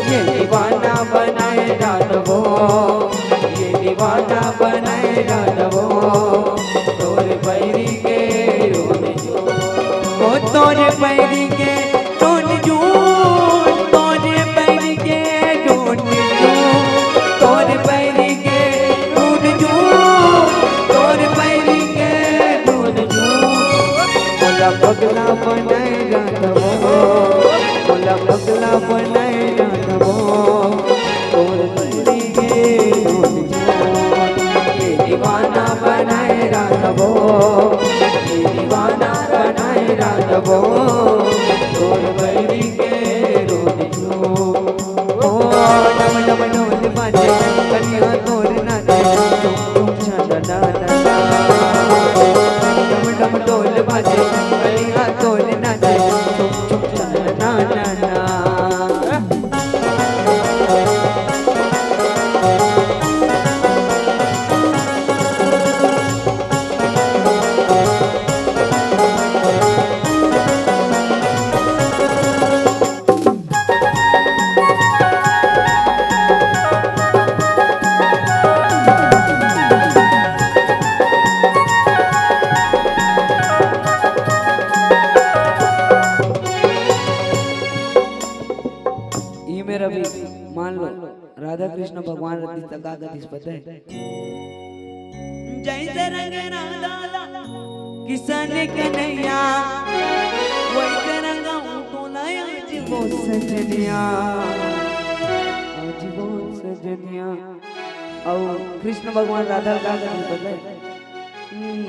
ये दीवाना बनाए राधवो, ये दीवाना बनाए राधवो, तोर बैरी के जोड़ जो। ओ तोर बैरी के टोन जून, तोरे पैर के टोन जून, तोरे पैर के टोन जून, तोरे पैर के टोन जून। मोला पगला बनाए राधवो, मोला पगला बनाए राधवो, तोरे पैर के टोन जून। ये दीवाना बनाए राधवो, ये दीवाना बनाए राधवो, तोर बैरी के रोज छू। ओ डम डम ढोल बाजे, कलिया तोर नाचे, चुम चुम छन ना ना ना। डम डम ढोल बाजे, कलिया तोर नाचे, चुम चुम छन ना ना ना। मान लो, राधा कृष्ण भगवान रतिस त का कतिस पता है? जैसे रंग राधा ला किशन कन्हैया, वैसे रंग तोला आज वो सजनिया, आज वो सजनिया। अउ कृष्ण भगवान राधा ला का कतिस पता है? हम्म,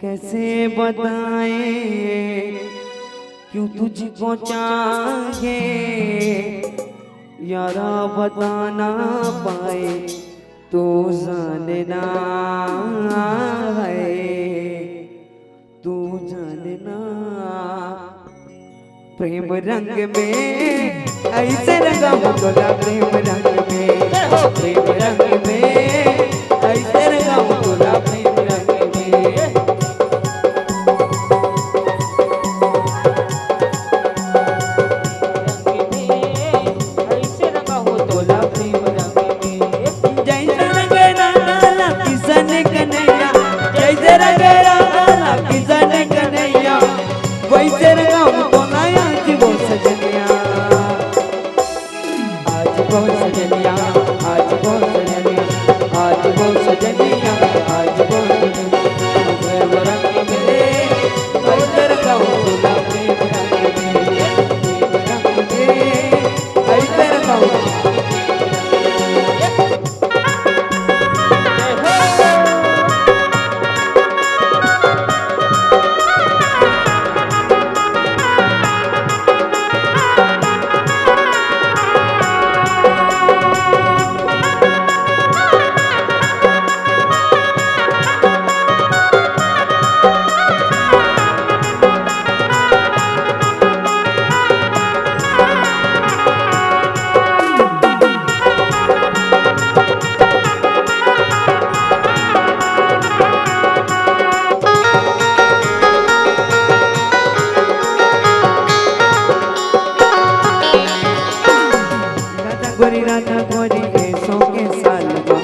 कैसे बताएं क्यों तुझको चाहे, यारा बता ना पाए, तू जानना है, तू जानना। प्रेम रंग में ऐसे रंगाऊं तोला, प्रेम रंग में, प्रेम रंग में ऐसे रंगाऊं तोला, प्रेम रंग में। जैसे रंग राधा ला किशन कन्हैया, जैसे रंग राधा ला किशन कन्हैया, वैसे रंगाऊं तोला आज वो सजनिया। आज वो सजनिया, आज वो सजनिया, आज वो सजनिया, आज वो सजनिया। प्रेम रंग में, वैसे रंगाऊं तोला, प्रेम रंग में, प्रेम रंग में, वैसे रंगाऊं। राधा गोरी, राधा गोरी, ए सौ के साल मा।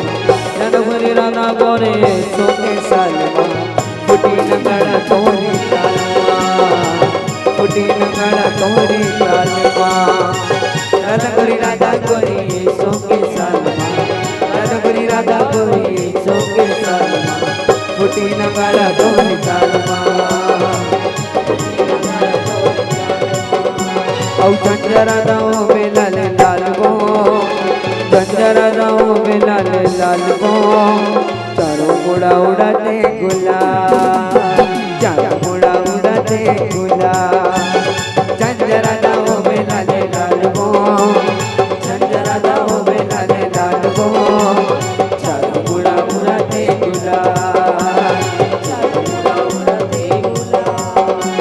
राधा गोरी, राधा गोरी, ए सौ के साल मा। फूटी नंगड़ा तोरी ताल मा, फूटी नंगड़ा तोरी ताल मा। राधा गोरी, राधा गोरी, ए सौ के साल मा। राधा गोरी, राधा गोरी, ए सौ के साल मा। फूटी नंगड़ा तोरी ताल मा। अउ झंझरा दाओ बेलाल लाल गो, झंझरा दाओ बेलाल लाल गो। चारों मुड़ा उड़ाते गुलाल, चारों मुड़ा उड़ाते गुलाल। झंझरा दाओ बेलाल लाल गो, झंझरा दाओ बेलाल लाल गो। चारों मुड़ा उड़ाते गुलाल, चारों मुड़ा उड़ाते गुलाल।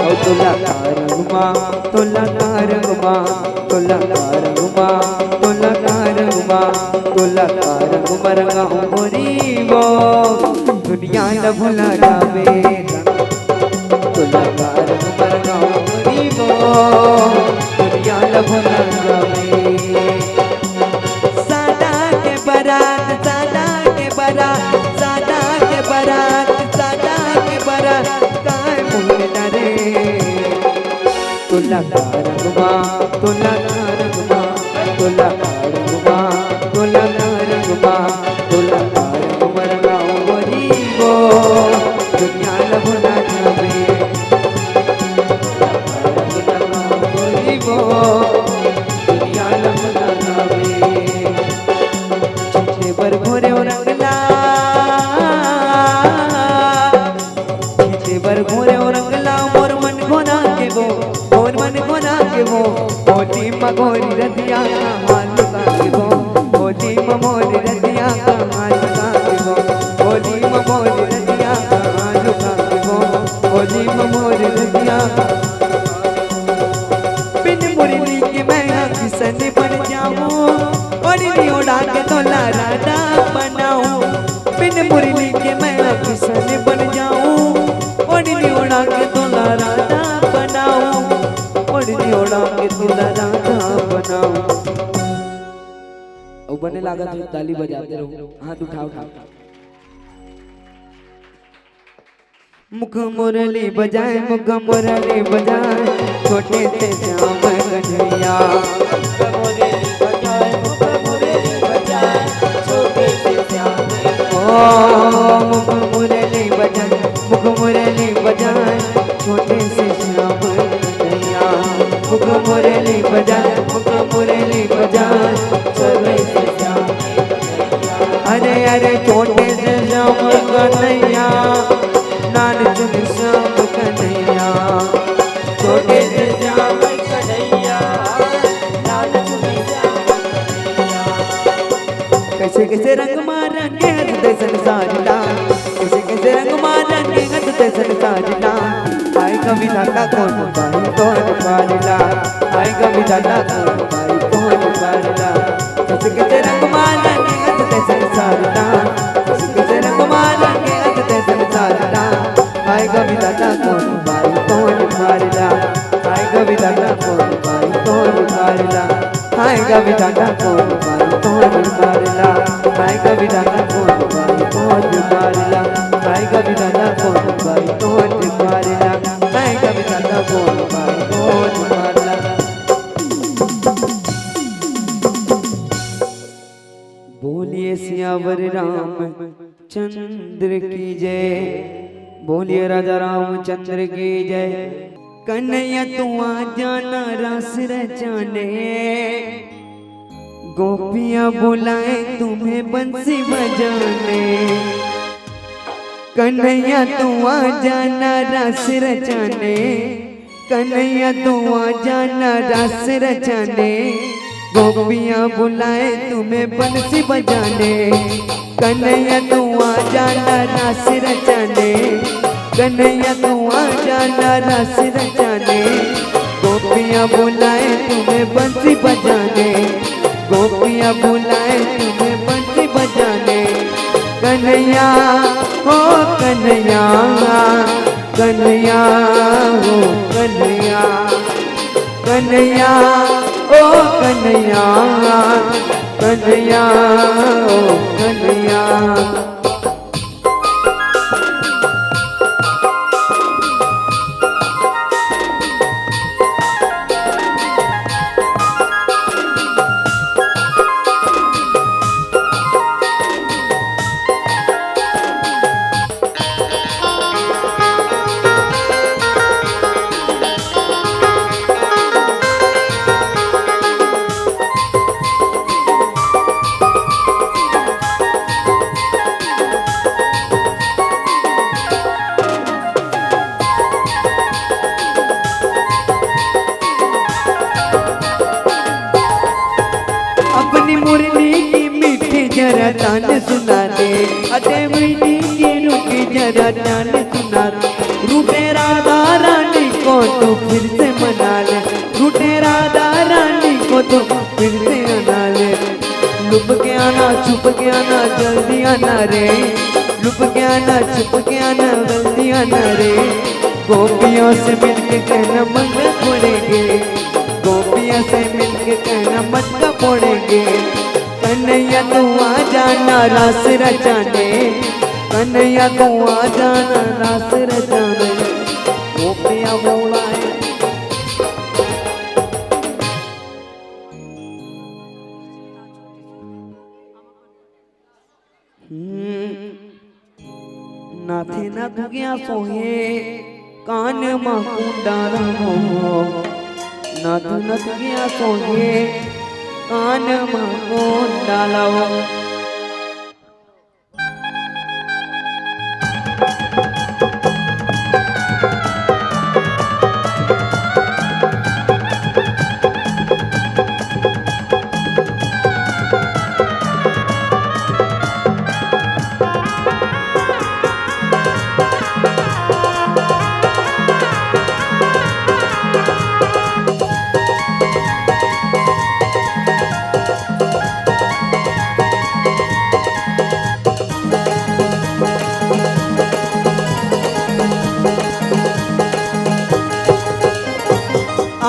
ओ तोला का रंग मा, तोला का रंग मा, तोला का रंग मा, तोला का रंग मा, तोला का रंग मा रंगाऊं गोरी वो। दुनिया ला भुला जावे रंग, तोला का रंग मा रंगाऊं गोरी वो। दुनिया ला भुला जावे। सादा के बारात, सादा के बारात, सादा के बारात, सादा के बारात, काय मुंह डरे। तोला का रंग मा, तोला का रंग मा, तोला का रंग मा, तोला का रंग मा, तोला का रंग मा रंगाऊं गोरी वो। दुनिया ला भुला जावे। छींचे बर घोरे ओ रंगला, छींचे बर घोरे ओ रंगला, मोर मन घोना के वो, मोर मन घोना के वो। होली म घोरी रतिया का हाल का के वो, होली म मोर रतिया का हाल का के वो, होली म मोर रतिया का हाल का के वो, होली म मोर रतिया। बिन मुरली के मैं किसन बन जाऊं, ओढ़नी ओढ़ा के तोला राधा बनाऊं। बिन मुरली के मैं किसन बन जाऊं, ओढ़नी ओढ़ा के तोला राधा बनाऊं, ओढ़नी ओढ़ा के तोला राधा बनाऊं। अउ बने लागत हो, ताली बजाते रहो, हाथ उठाओ, उठाओ। मुख मुरली बजाए, मुख मुरली बजाए, छोटे से श्याम कन्हैया। मुख मुरली बजाए, मुख ओ, मुख मुरली बजाए, मुख मुरली बजाए, छोटे से श्याम कन्हैया। मुख मुरली बजाए, मुख मुरली बजाए, छोटे से श्याम कन्हैया। अरे, अरे, छोटे से श्याम कन्हैया, नान चुन श्याम कन्हैया। छोटे से श्याम कन्हैया, नान चुन श्याम कन्हैया। कैसे कैसे रंग मा रंगे हंसते संसार ला, कैसे कैसे रंग मा रंगे हंसते संसार ला। आएगा विधाता कौन पाई कौन पार ला, आएगा विधाता कौन पाई कौन पार ला। कैसे कैसे रंग मा रंगे हंसते संसार ला, कैसे कैसे रंग मा रंगे हंसते संसार ला। आएगा विधाता कौन पाई कौन पार ला, आएगा विधाता कौन पाई कौन पार ला। आएगा विधाता कौन पाई कौन पार ला, आएगा विधाता कौन पाई कौन पार ला, आएगा विधाता कौन पाई कौन पार ला, आएगा विधाता कौन पाई कौन पार ला। बोलिए सियावर रामचंद्र की जय, बोलिए राजा रामचंद्र की जय। कन्हैया तू आ जाना रास रचाने, गोपियां बुलाए तुम्हें बंसी बजाने। कन्हैया तू आ जाना रास रचाने, कन्हैया तू आ जाना रास रचाने। गोपियां बुलाए तुम्हें बंसी बजाने। कन्हैया तू आ जाना रास रचाने, कन्हैया तू आ जाना रास रचाने। गोपियां बुलाए तुम्हें बंसी बजाने, गोपियां बुलाए तुम्हें बंसी बजाने। कन्हैया, हो कन्हैया, कन्हैया, हो कन्हैया, कन्हैया, ओ कन्हैया, कन्हैया, ओ कन्हैया। अपनी मुरली की मीठी जरा तान सुना दे, अरे मीठी की रूठी जरा तान सुना दे। रूठे राधा रानी को तू फिर से मना ले, रूठे राधा रानी को तू फिर से मना ले। लुप के आना, छुप के आना, जल्दी आना रे। लुप के आना, छुप के आना, जल्दी आना रे। गोपियों से मिलके कहना मंगल फोड़ेंगे, गोपियों से मिलके कहना मंगल फोड़ेंगे। कन्हैया तू आ जाना रास रचाने, कन्हैया तू आ जाना रास रचाने। गोपियां बुलाए। हम्म। नाथे नथुगिया सोहे कान म कुंडल हो, नाथे नथुगिया सोहे कान म कुंडल हो।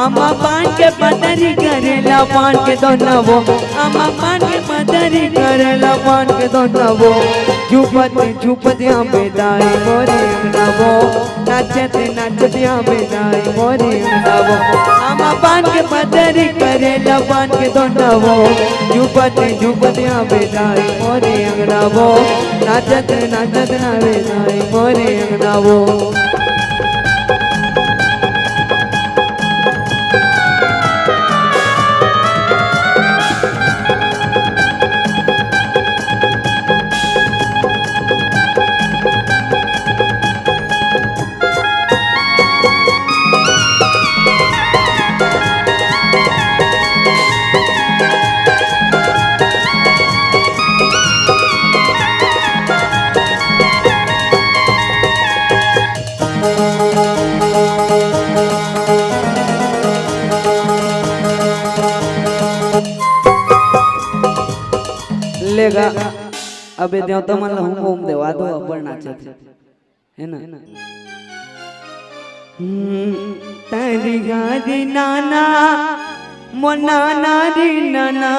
आमा पान के पतरी करेला पान के दोनवो, आमा पान के पतरी करेला पान के दोनवो। झूपत झूपत आंबे दाई मोरे अंगनवो, नाचत नाचत आंबे दाई मोरे अंगनवो। आमा पान के पतरी करेला पान के दोनवो, झूपत झूपत आंबे दाई मोरे अंगनवो, नाचत नाचत आंबे दाई मोरे अंगनवो। लेगा, अबे देवता मन ला हूम हूम देवा दो, अब्बड़ नाचत हे ना। हम्म, तरिया रे नाना, मोर नाना रे नाना,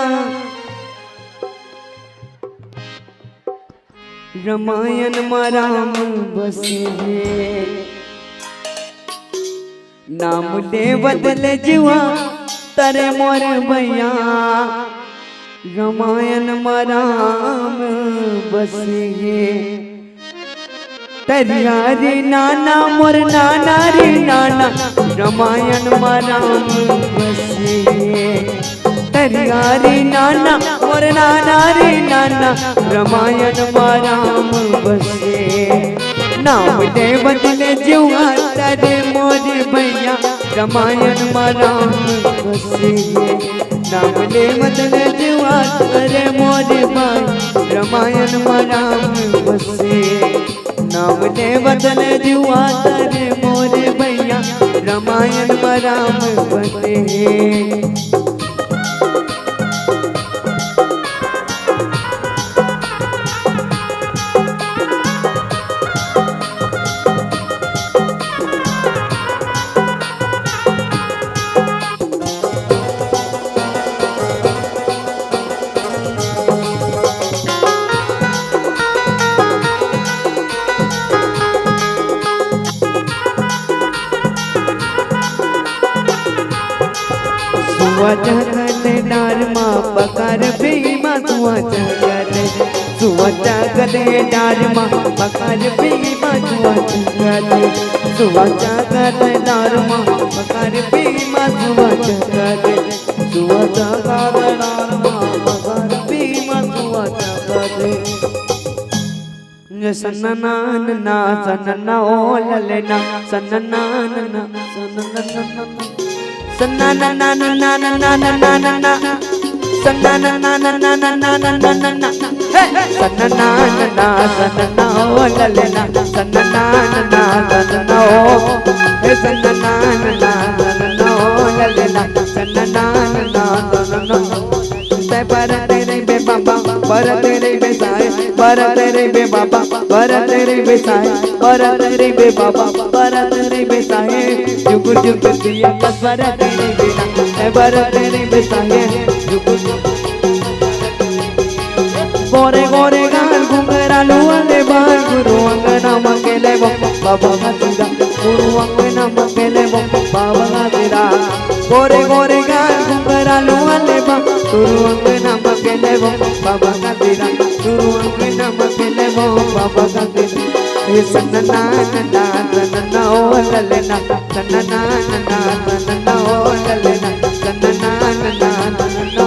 रमायन म राम बसे हे। नाम लेवत ले जीवा तरे मोर भैया, रमायन म राम बसे हे। तरिया रे नाना मोर नाना रे नाना, रमायन म राम बसे हे। तरिया रे नाना मोर नाना रे नाना, रमायन म राम बसे। नाम लेवत ले जीवा तरे मोर भैया, रमायन म राम बसे। नाम लेवत ले जीवा तरे मोर भाई, रमायन म राम बसे। नाम लेवत ले जीवा तरे मोर भैया, रमायन म राम बसे। सुवा जगत डार मा पकार भीमा, सुवा जगत, सुवा जगत डार मा पकार भीमा, सुवा जगत, सुवा जगत डार मा पकार भीमा, सुवा जगत, सुवा जगत डार मा पकार भीमा, सुवा जगत। सन्ना ना ना ना, सन्ना ना ओ ललना, सन्ना ना ना ना, सन्ना ना ना ना ना। सन्ना ना ना ना ना ना ना ना ना ना। सन्ना ना ना ना ना ना ना ना ना ना ना। हे! सन्ना ना ना ना, सन्ना ना ओ ललना, सन्ना ना ना ना, सन्ना ना ओ। हे सन्ना ना ना ना, सन्ना ना ओ ललना, सन्ना ना ना ना, सन्ना ना ओ। तै बरत रहिबे बाबा, बरत रहिबे साहेब, बरत रहिबे बाबा, बरत रहिबे साहेब, बरत रहिबे बाबा, बरत रहिबे साहेब, जुगुर जुगुर जिया कस बरत रहिबे ना, तै बरत रहिबे साहेब, जुगुर जुगुर। गोरे गोरे गाल घुंघरालू वाले बाल, गुरु अंगना म खेले वो बाबा का सीधा, गुरु अंगना म खेले वो बाबा का सीधा। गोरे गोरे गाल घुंघरालू वाले बा, तुरु अंगना म खेले वो बाबा का तेरा, तुरु अंगना म खेले वो बाबा का तेरा। हे सन्ना ना ना, सन्ना ना ओ ललना, सन्ना ना ना, सन्ना ना ओ ललना, सन्ना ना ना, सन्ना ना।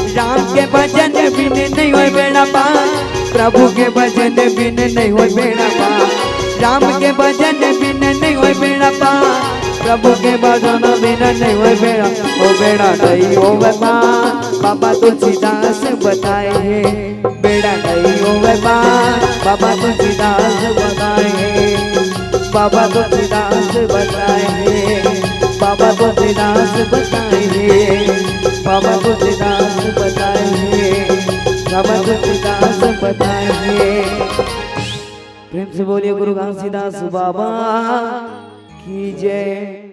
राम के भजन बिन नहीं होय बेड़ा पार, प्रभु के भजन बिन नहीं होय बेड़ा पार, राम के भजन बिन नहीं होय बेड़ा पार, प्रभु के भजन बिन नहीं होय बेड़ा, ओ बेड़ा नहीं होवे पार, बाबा तुलसीदास बताए हे। बेड़ा नहीं होवे पार, बाबा तुलसीदास बताए हे। बाबा तुलसीदास बताए हे। बाबा तुलसीदास बताए हे। बाबा तुलसीदास बताए हे। बाबा तुलसीदास बताए हे। प्रेम से बोलिए गुरु घासीदास बाबा की जय।